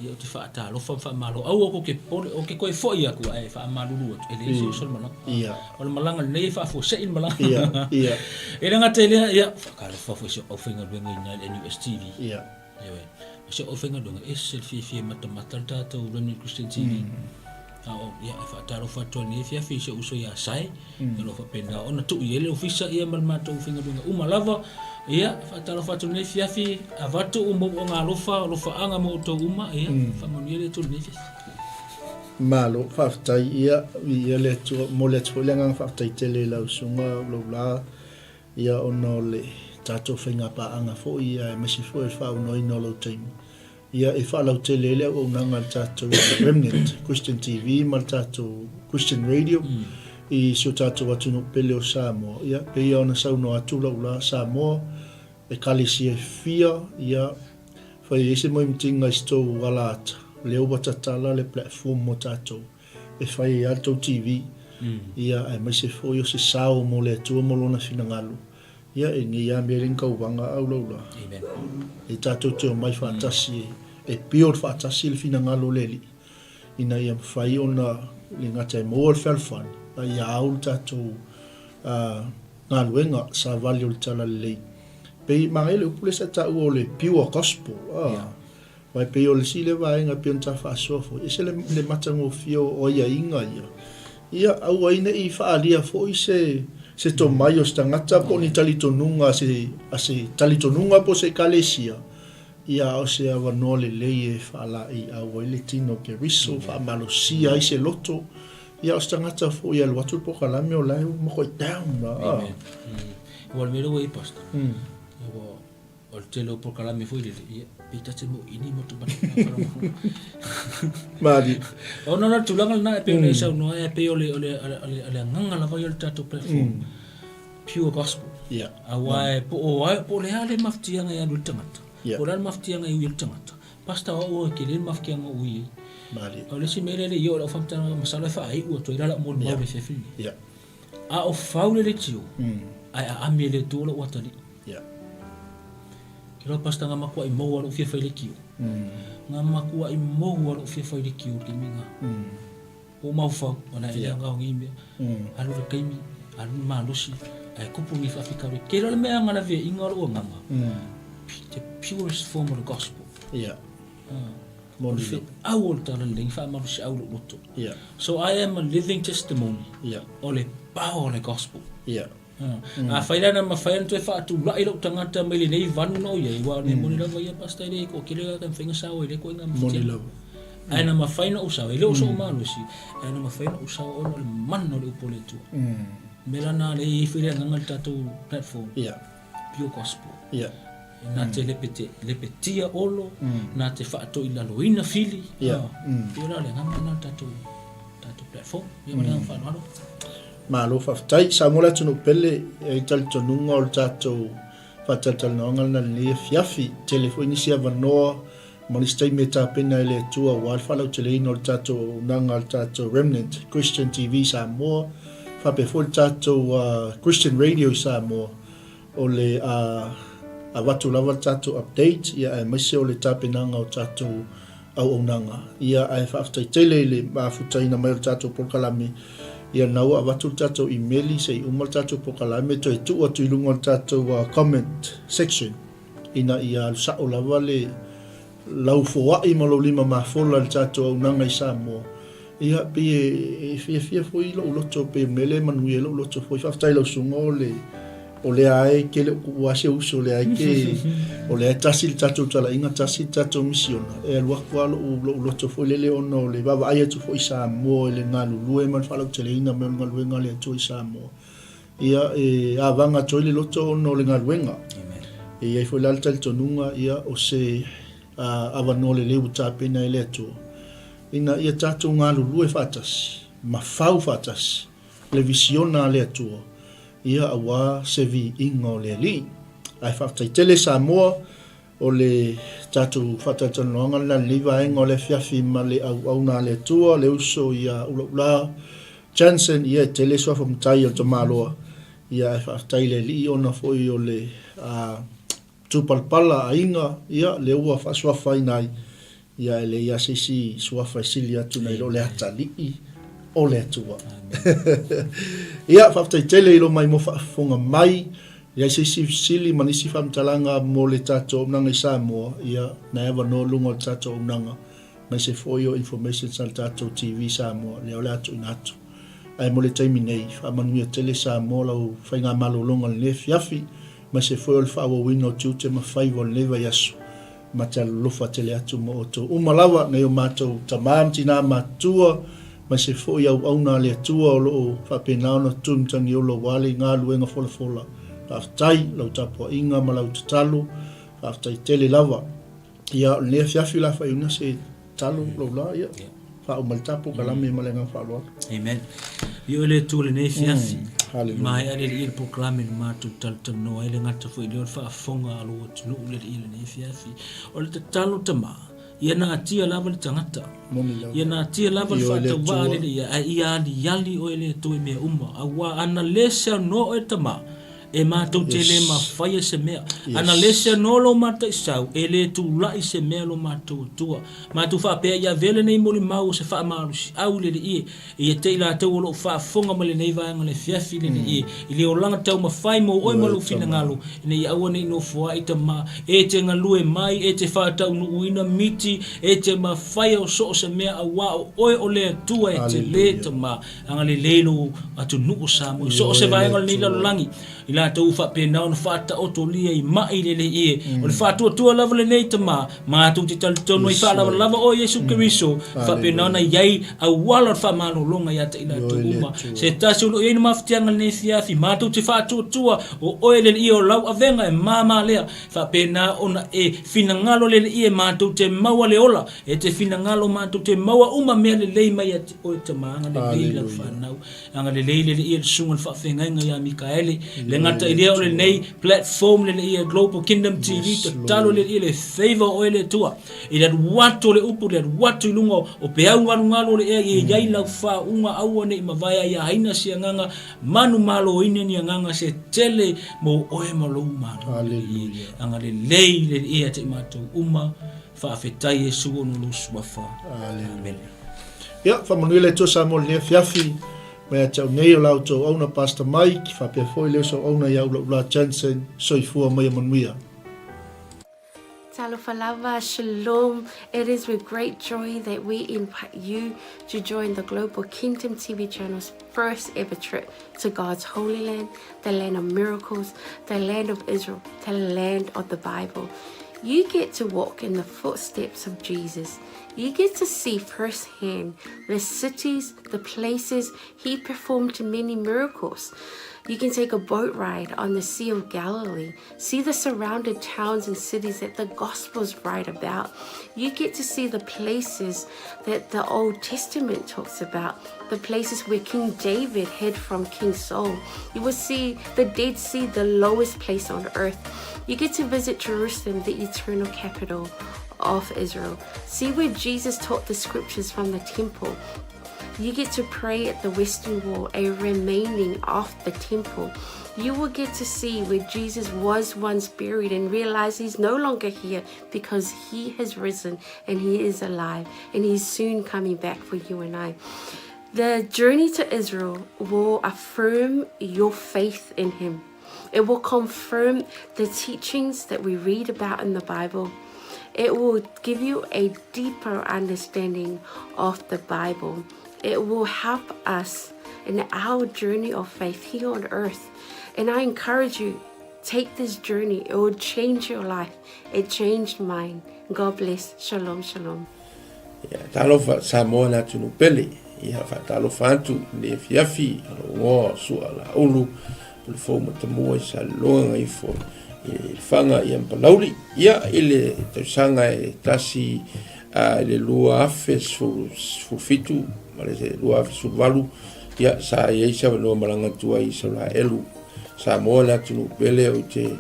Ia ou te faatalofa ma faamalo. Aua kou te popole, ou te toe foi atu ae faamalulu atu, e leai se uso le malaga. Ia. O le malaga lenei e faafuasei le malaga. Ia, ia. E le gata i lea, ia, faatalofa foi i si ou aufaigaluega i ina i le NUSTV. Ia. Ioe. O si ou aufaigaluega, e ese le fiafia e matamata le tatou Remnant Christian TV. A o, ia, e faatalofa atu ai i lenei afiafi i si ou uso ia Sae, o lo o faapena ona tuu i ai le ofisa ia ma le matou faigaluega uma lava. Ia, faatalofa atu i lenei afiafi, avatu uma mauaga alofa, alofaaga mo outou uma, ia, faamanuia le Atua i lenei afiafi. Malo, faafetai, ia, viia le Atua, momoli atu foi le agaga faafetai tele i lau susuga Laula, ia, ona o le tatou faigapaaga foi, ia, aemaise foi o le faaaunoaina o lou taimi. Ia, e faalautele ai le auaunaga a le tatou Remnant Christian TV ma le tatou Christian Radio i si o tatou atunuu pele o Samoa. Ia, pei ona saunoa atu lau la, Samoa, Ekalesia e fia, ia, fai ai se moemitiga i se tou alaata, lea ua tatala le platform mo tatou e fai ai lava le tou TV, ia, aemaise foi o se sao mo le Atua mo Lona finagalo. Ia, e nei lava mea e le ni tauvaga au lau la. Amen. E tatou te omai faatasi e build faatasi le finagalo o le Alii, ina ia mafai ona le gata e maua le fealofani, a ia au le tatou galuega savali o le Talalelei. Pei, manaia le upu lea sa taua o le pure gospel. Yeah. Aua e pei o le isi lea vaega e pei ona ta faasoa foi, ese le, le matagofie o aiaiga ia. Ia, aua ai ne i faaalia foi se, se tomai o se tagata po o ni talitonuga a se, a se talitonuga po o se ekalesia, ia, a o se avanoa lelei e faalaeiau ai le tino o Keriso, faamalosia ai se loto. Ia, o se tagata foi e alu atu le polokalame o la e ua matuai down la. Amen. Ua le mea lea ua i ai, Pastor. Ua O le tele o polokalame foi lele, ia, pei ta te moʻini ma Malie. Ona o le tulaga lena e pei ona e saunoa ai, e pei o le, o le, o le, o le agaga lava ia o le tatou platform. Pure gospel. Ia. Aua e po o ai, po o le a le mafatiaga e alu ai le tagata. Ia. Po o le a le mafatiaga e ui ai le tagata. Pastor o au e tele le mafatiaga o ui ai. Malie. O le isi mea lea e le i oo i lau faamatalaga, masalo e faaiu atu ai la lau molimau i le afiafi lenei. Ia. A o fau le leitio, ae aami e le Atua lou atalii. Yeah. Ke loa pastor nga makuaʻi maua loʻu fia fai leitio. Nga makuaʻi maua loʻu fia fai leitio le taimi nga. Ua maufau, ona e lea ngao ngi mea. Alu le taimi, alu le malosi, ae tupu ni faafitauli. Ke loa le mea nga lavea inga o lou agaga. The purest form of the gospel. Yeah. O le feau o le Talalelei, faamalosiau lou loto. Yeah. So I am a living testimony yeah. o le power o le gospel. Yeah. Afai la na mafai ona toe faatulai lou tagata mai lenei vanu na o i ai, aua o le mea moni lava ia, Pastor, e le toatele tagata e mafai ona sao ai i lea ituaiga mafatiaga. Moni lava. Ae na mafai ona ou sao, e le o sou malosi, ae na mafai ona ou sao ona o le mana o le upu a le Atua. O le mea la lena lea e i ai foi le agaga i le tatou platform, pure gospel. Na te lepete, lepetia Olo, na te faatoilaloina Fili. Pei la o le agaga lena o le tatou, tatou platform. Ia ma le agaga faaaloalo. Malo faafetai. Samoa le atunuu pele, e i ai talitonuga o le tatou faatalatalanoaga lena i lenei afiafi. Tele foi nisi avanoa ma nisi taimi e tapena e le Atua aua le faalauteleina o le tatou auaunaga a le tatou Remnant Christian TV Samoa, faapea foi le tatou Christian Radio i Samoa. O le a avatu lava le tatou update ia aemaise o le tapenaga o tatou auaunaga. Ia ae faafetai tele i le mafutaina mai o le tatou polokalame. Ia na ua avatu le tatou imeli se i uma le tatou polokalame toe tuu atu i luga o le tatou comment section ina ia alu sao lava le lau foai ma lou lima mafola i le tatou auaunaga i Samoa. Ia, pei e fiafia foi lou loto, pei o le mea lea e manuia ai lou loto foi. Faafetai i lau susuga o le, o lea lava e te le o tuua se uso, o lea e te, o lea e tasi le tatou talaiga, tasi le tatou misiona. E alu atu lava lou, lou loto foi lele ona o le vaavaai atu foi i Samoa i le galulue ma le faalauteleina mai o le galuega a le Atua i Samoa. Ia, e avaga atu ai le loto ona o le galuega. E i ai foi la le talitonuga, ia, o se avanoa lelei ua tapena e le Atua ina ia tatou galulue faatasi ma fau faatasi le visiona a le Atua, ia aua se viiga o le Alii. Ae faafetai tele Samoa, o le tatou faatalatalanoaga lena i lenei vaega o le afiafi ma le auauna a le Atua, le uso ia Ulaula Jansen, ia e tele suafa matai o le tamaloa, ia ae faafetai i le Alii ona foi o le tupalapala aiga, ia lea ua faasuafaina ai, ia e leai lava se isi suafa e sili atu nai lo le atalii o le Atua. Ia, faafetai tele i lo maimoa faafofoga mai, leai se isi fesili ma nisi faamatalaga mo le tatou auaunaga i Samoa, ia, na e avanoa luga o le tatou auaunaga, aemaise foi o informations a le tatou TV Samoa, lea o le a tuuina atu. Ae mo le taimi nei, faamanuia tele Samoa lau faigamalologa i lenei afiafi, aemaise foi o le faaauauina o tiute ma faiva o lenei vaiaso, ma te alolofa tele atu mo outou uma lava, nai o matou tama ma tina matutua, aemaise foi auauna a le Atua o lo o faapena ona tutui matagiola aua le galuega folafola. Faafetai lau tapuaiga ma lau tatalo, faafetai tele lava. Ia, o lenei afiafi o le a faaiuina se tatalo lou la, ia, faauma le tapu kalame ma le agaga faaaloalo. Amen. Ia o le Atua lenei afiafi. Hallelujah. Maea le alii le polokalame na matou talatalanoa ai le gata foi lea o le faafofoga a lou atunuu le alii lenei afiafi. O le tatalo tama, ia natia lava le tagata. Moni lava. Ia natia lava le Ioe le faatauvaa Atua. le alii, ae ia aliali oe le Atua i mea uma. Aua ana le seanoa oe tama, E matou te le mafaia se mea. Ana le seanoa lo mataisau, e le tulaʻi se mea lo matou Atua. Matou faapea ia avea lenei molimau o se faamalosiau i le Alii e, ia te i latou o lo o faafofoga mai lenei vaega o le afiafi i le Alii e, i le olaga taumafai mo oe ma lou finagalo, ina ia aua ne i nofoaʻi tama, e te galue mai, e te faataunuuina miti, e te mafaia o so o se mea, auā o oe o le Atua e tele tama. Agalelei lou atunuu o Samoa i so o se vaega o lenei lalolagi, i latou ua faapena ona faataotolia i mai lelei e. O le faatuatua lava lenei tama, matou te talitonu ai faalavalava oe Iesu Keriso, faapena ona i ai auala o le faamalologa ia te i latou uma. Se tasi o lo o i ai le mafatiaga i lenei afiafi, matou te faatuatua o oe le Alii o lau avega e māmā lea, faapena ona e finagalo le Alii e matou te maua le ola, e te finagalo matou te maua uma mea lelei mai ia te Oe tama, agalelei i lau fanau, agalelei le Alii e le susuga i le faafeagaiga ia Mikaele, le gata i lea o lenei platform le Alii e Global Kingdom TV, tatalo le Alii le favor o oe le Atua, i le alu atu o le upu, le alu atu i luga o peau galugalu o le ea, ia i ai lau faauuga, aua ne i mavae aiaina se agaga, manumaloina ni agaga se tele mo oe ma lou Malo, le Alii, agalelei le Alii ia te i matou uma. Faafetai Iesu ona o lou suafa. Amene. Ia, faamanuia le Atua Samoa i lenei afiafi, mai ia te au nei o la outou auauna Pastor Mike, faapea foi le uso auauna ia Ulaula Jansen, soifua ma ia manuia. Talofa lava, Shalom. It is with great joy that we invite you to join the Global Kingdom TV channel's first ever trip to God's Holy Land, the land of miracles, the land of Israel, the land of the Bible. You get to walk in the footsteps of Jesus. You get to see firsthand the cities, the places he performed many miracles. You can take a boat ride on the Sea of Galilee, see the surrounded towns and cities that the Gospels write about. You get to see the places that the Old Testament talks about, the places where King David hid from King Saul. You will see the Dead Sea, the lowest place on earth. You get to visit Jerusalem, the eternal capital of Israel. See where Jesus taught the scriptures from the temple. You get to pray at the Western Wall, a remaining of the temple. You will get to see where Jesus was once buried and realize he's no longer here because he has risen and he is alive and he's soon coming back for you and I. The journey to Israel will affirm your faith in him. It will confirm the teachings that we read about in the Bible. It will give you a deeper understanding of the Bible. It will help us in our journey of faith here on earth. And I encourage you, take this journey. It will change your life. It changed mine. God bless. Shalom, shalom. Ia, talofa Samoa le atunuu pele. Ia, faatalofa atu i le afiafi o lou igoa o Sua Laulu, Pulefou Matamua i Saleloga Gaifo i Lefaga ia ma Palauli. Ia, i le tausaga e tasi i le 2017 ma le 2018, ia, sa i ai se avanoa malaga atu ai i Isaraelu. Samoa le atunuu pele ou te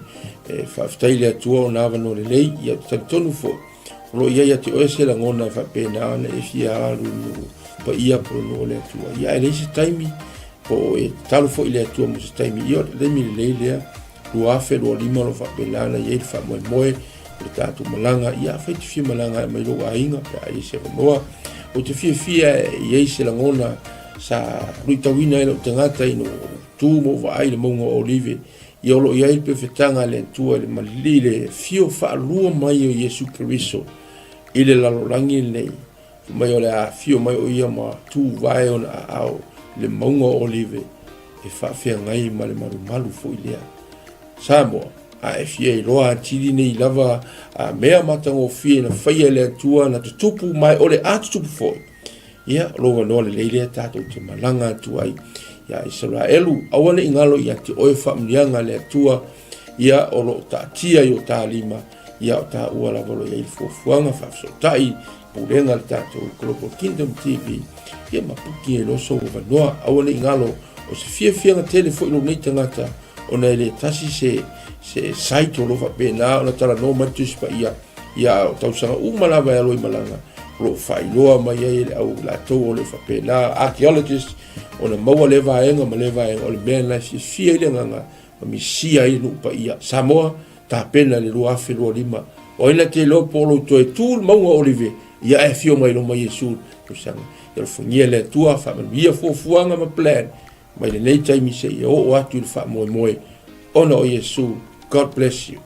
faafetai i le Atua ona avanoa lelei, ia ou te talitonu foi, O lo o i ai ia te oe se lagona e faapena ona e fia alu i nuu paia po o nuu o le Atua. Ia ae leai se taimi, po o e tatalo foi i le Atua mo se taimi. Ia o le taimi lelei lea, 2025 o lo o faapena ona i ai le faamoemoe o le tatou malaga. Ia afai e te fia malaga e aumai lou aiga pe a i ai se avanoa. Ou te fiafia e i ai se lagona sa luitauina ai lou tagata ina ua ou tu ma ou vaai i le mauga o Olive Ia o lo o i ai le pefetaga a le Atua i le malili i le afio faalua mai o Iesu Keriso i le lalolagi lenei, fai mai o le a afio mai o ia ma tuvae ona aao i le mauga o Olive e faafeagai ma le malumalu foi lea. Samoa, a e fia iloa atili nei lava a mea matagofie na faia e le Atua na tutupu ma e o le a tutupu foi, Ia, o lou avanoa lelei lea tatou te malaga atu ai ia Isaraelu. Aua ne i galo ia te oe faamanuiaga a le Atua, ia o lo o taatia i o ta lima, ia o taua lava o lo o i ai le fuafuaga faafesootai, pulega a le tatou Global Kingdom TV, ia ma puki ai loa sou avanoa. Aua ne i galo, o se fiafiaga tele foi lou nei tagata, ona e le tasi se, se site o lo o faapena ona talanoa mai le Tusi Paia, Ia, o tausaga uma lava e alo i malaga, o lo o faailoa mai ai e le au latou o le faapena, archaeologist, ona maua lea vaega ma lea vaega, o le mea lena e fiafia ai le agaga ma misia ai le nuu paia. Samoa, tapena i le 2025. O ai na te iloa po o lou toe tu le mauga o Olive, ia ae afio mai loma Iesu i le tausaga. Ia alofagia e le Atua, faamanuia fuafuaga ma plan mai lenei taimi seia oo atu i le faamoemoe ona o Iesu. God bless you.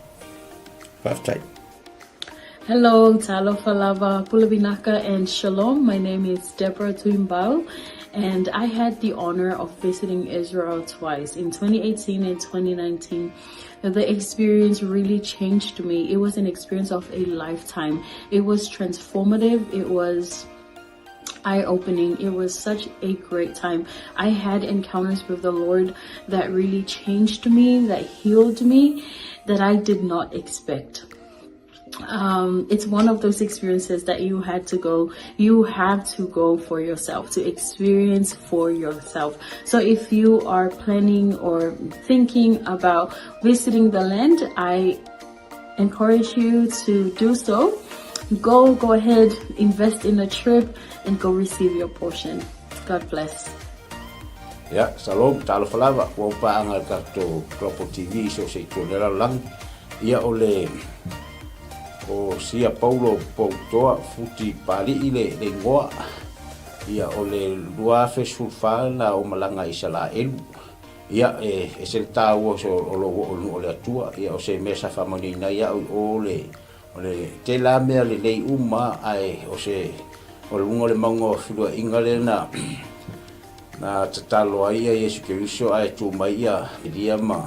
Faafetai. Hello, talofa lava, pule vinaka and shalom. My name is Deborah Tuimbau and I had the honor of visiting Israel twice in 2018 and 2019. The experience really changed me. It was an experience of a lifetime. It was transformative. It was eye-opening. It was such a great time. I had encounters with the Lord that really changed me, that healed me, that I did not expect. It's one of those experiences that you had to go, you have to go for yourself, to experience for yourself. So if you are planning or thinking about visiting the land, I encourage you to do so. Go, go ahead, invest in a trip and go receive your portion. God bless. Ia, shalom, talofa lava, ua ou paaga i le tatou Global TV i so o se itu o le lalolagi. Ia, o le, o Sia Paulo Poutoa Futi Pali'i le, le igoa. Ia, o le 2014 na ou malaga i Isalaelu. Ia, e ese le taua o se, o lou oo i le nuu o le Atua. Ia, o se mea sa faamanuiaina ai au i o le, O le tele lava mea lelei uma ae o se o luga o le mauga o feluaiga lea na na tatalo ai ia Iesu Keriso ae tu mai ia Elia ma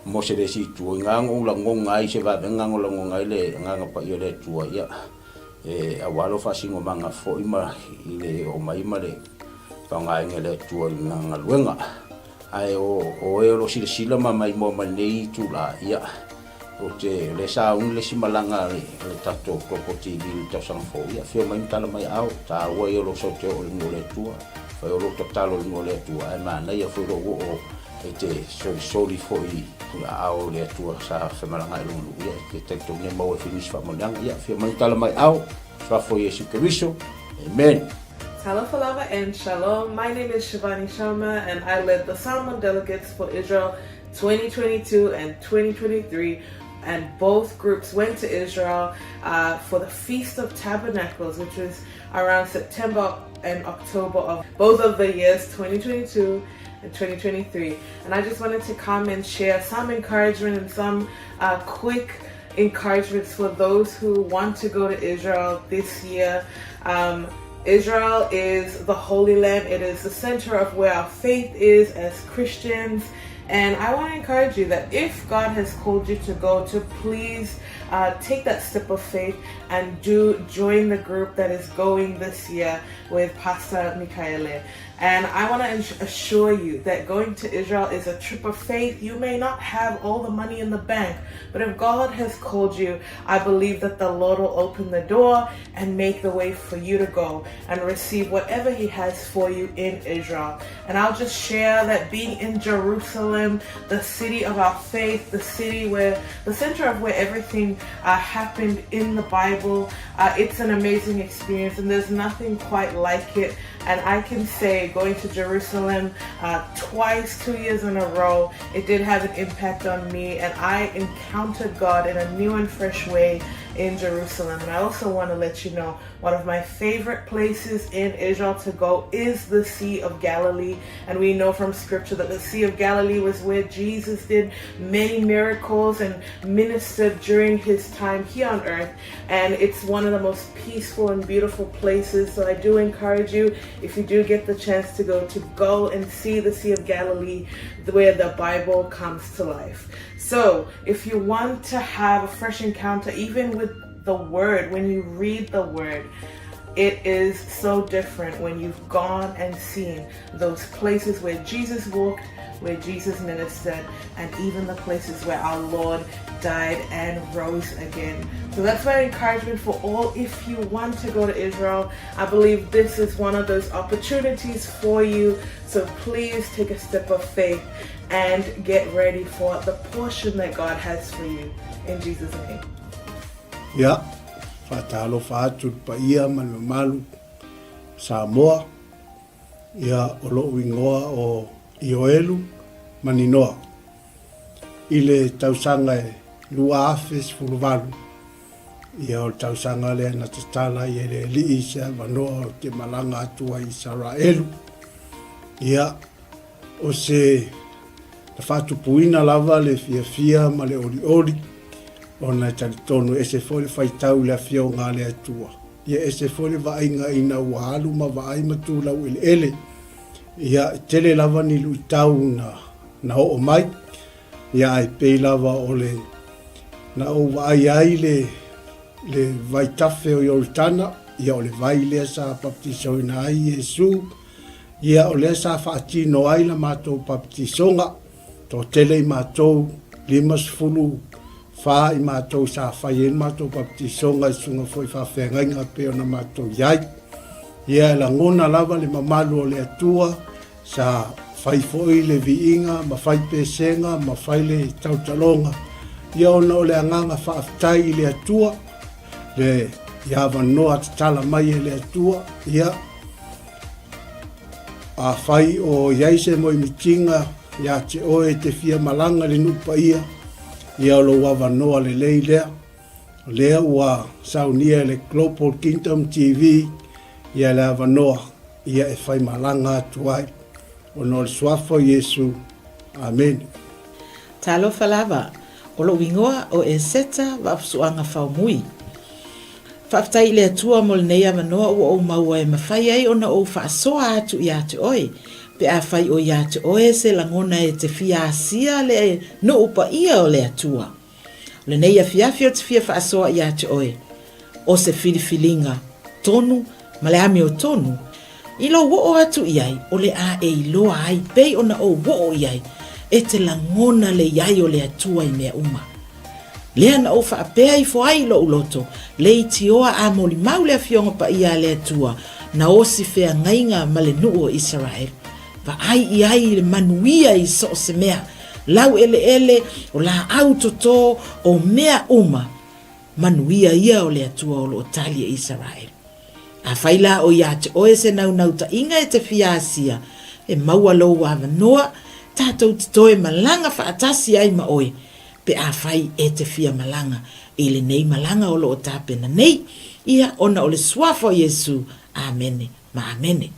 Mose le isi itu. I ngā ou lagoga ai se vavega o lagoga ai le Agaga Paia o le Atua ia e aua lou faasinomaga foi ma i le oo mai ma le faaaogaina e le Atua i lana galuega. Ae o o e o lo o silasila ma maimoa mai lenei itula, ia, ou te, o lea sa auni le isi malaga a le, a le tatou Global TV i le tausaga fou, ia, afio mai ma tala mai aao, taua ia o lou sau te oo i le nuu o le Atua, fai o lou tatalo i le nuu o le Atua, ae manaia foi lou oo e te solisoli foi i aao o le Atua sa femalagaai i lona nuu, ia, e te talitonu e maua ai foi nisi faamanuiaga, ia, afio mai ma tala mai aao, Suafa o Iesu Keriso, Amen. Talofa lava and shalom. My name is Shivani Sharma and I led the Samoan delegates for Israel 2022 and 2023 and both groups went to Israel uh, for the Feast of Tabernacles, which was around September and October of both of the years 2022 and 2023. And I just wanted to come and share some encouragement and some uh, quick encouragements for those who want to go to Israel this year. Um, Israel is the Holy Land. It is the center of where our faith is as Christians. And I want to encourage you that if God has called you to go, to please uh, take that step of faith and do join the group that is going this year with Pastor Mikaele. And I want to assure you that going to Israel is a trip of faith. You may not have all the money in the bank, but if God has called you, I believe that the Lord will open the door and make the way for you to go and receive whatever He has for you in Israel. And I'll just share that being in Jerusalem, the city of our faith, the city where the center of where everything uh, happened in the Bible, uh, it's an amazing experience, and there's nothing quite like it. And I can say going to Jerusalem uh, twice, two years in a row, it did have an impact on me, and I encountered God in a new and fresh way in Jerusalem. And I also want to let you know one of my favorite places in Israel to go is the Sea of Galilee. And we know from scripture that the Sea of Galilee was where Jesus did many miracles and ministered during his time here on earth. And it's one of the most peaceful and beautiful places. So I do encourage you, if you do get the chance to go, to go and see the Sea of Galilee where the Bible comes to life. So if you want to have a fresh encounter, even with the Word, when you read the Word, it is so different when you've gone and seen those places where Jesus walked, where Jesus ministered, and even the places where our Lord died and rose again. So that's my encouragement for all. If you want to go to Israel, I believe this is one of those opportunities for you. So please take a step of faith and get ready for the portion that God has for you. In Jesus' name. Ia, faatalofa atu i le paia ma le mamalu o Samoa, ia o lo'u igoa o Ioelu Maninoa. I le tausaga e 2018, ia o le tausaga lea na tatala ai e le Alii se avanoa ou te malaga atu ai i Isaraelu. Ia, O se na faatupuina lava le fiafia ma le olioli, ona e talitonu e ese foi le faitau i le Afioga a le Atua, ia ese foi le vaaiga ina ua alu ma vaai ma tu laueleele. Ia, e tele lava ni luitau na, na oo mai, ia ae pei lava o le na ou vaai ai le, le vaitafe o Ioritana, ia o le vai lea sa baptisoina ai Iesu, Ia, o lea sa faatino ai la matou papatisoga, toatele i matou, 54 i matou sa fai ai le matou papatisoga i susuga foi i faafeagaiga e pei ona matou i ai. Ia, e lagona lava le mamalu o le Atua, sa fai foi le viiga ma fai pesega ma fai le tautaloga, ia ona o le agaga faafetai i le Atua, le i avanoa tatala mai e le Atua, ia, Afai o i ai se moemitiga ia te oe e te fia malaga i le nuu paia, ia o lou avanoa lelei lea. O lea ua saunia e le Global Kingdom TV ia le avanoa ia e fai malaga atu ai. Ona o le Suafa o Iesu. Amene. Talofa lava, o lou igoa o Eseta Vaafusuaga Faumui. Faafetai i le Atua mo lenei avanoa ua ou maua e mafai ai ona ou faasoa atu ia te oe, pe afai o ia te oe se lagona e te fia asia le nuu paia o le Atua. O lenei afiafi ou te fia faasoa ia te oe, o se filifiliga tonu ma le amiotonu. I lou oo atu i ai, o le a e iloa ai pei ona ou oo i ai, e te lagona le i ai o le Atua i mea uma. Lea na ou faapea ifo ai i lou loto, leitioa a molimau le Afioga Paia a le Atua, na osi feagaiga ma le nuu o Isaraelu. Vaai i ai i le manuia i so o se mea, laueleele, o laau toto, o mea uma, manuia ia o le Atua o lo o tali e Isaraelu. Afai la o ia te oe se naunautai-ga e te fia asia, e maua lou avanoa, tatou te toe malaga faatasi ai ma oe, pe afai e te fia malaga i lenei malaga o lo o tapena nei, ia ona o le Suafa o Iesu. Amene ma amene.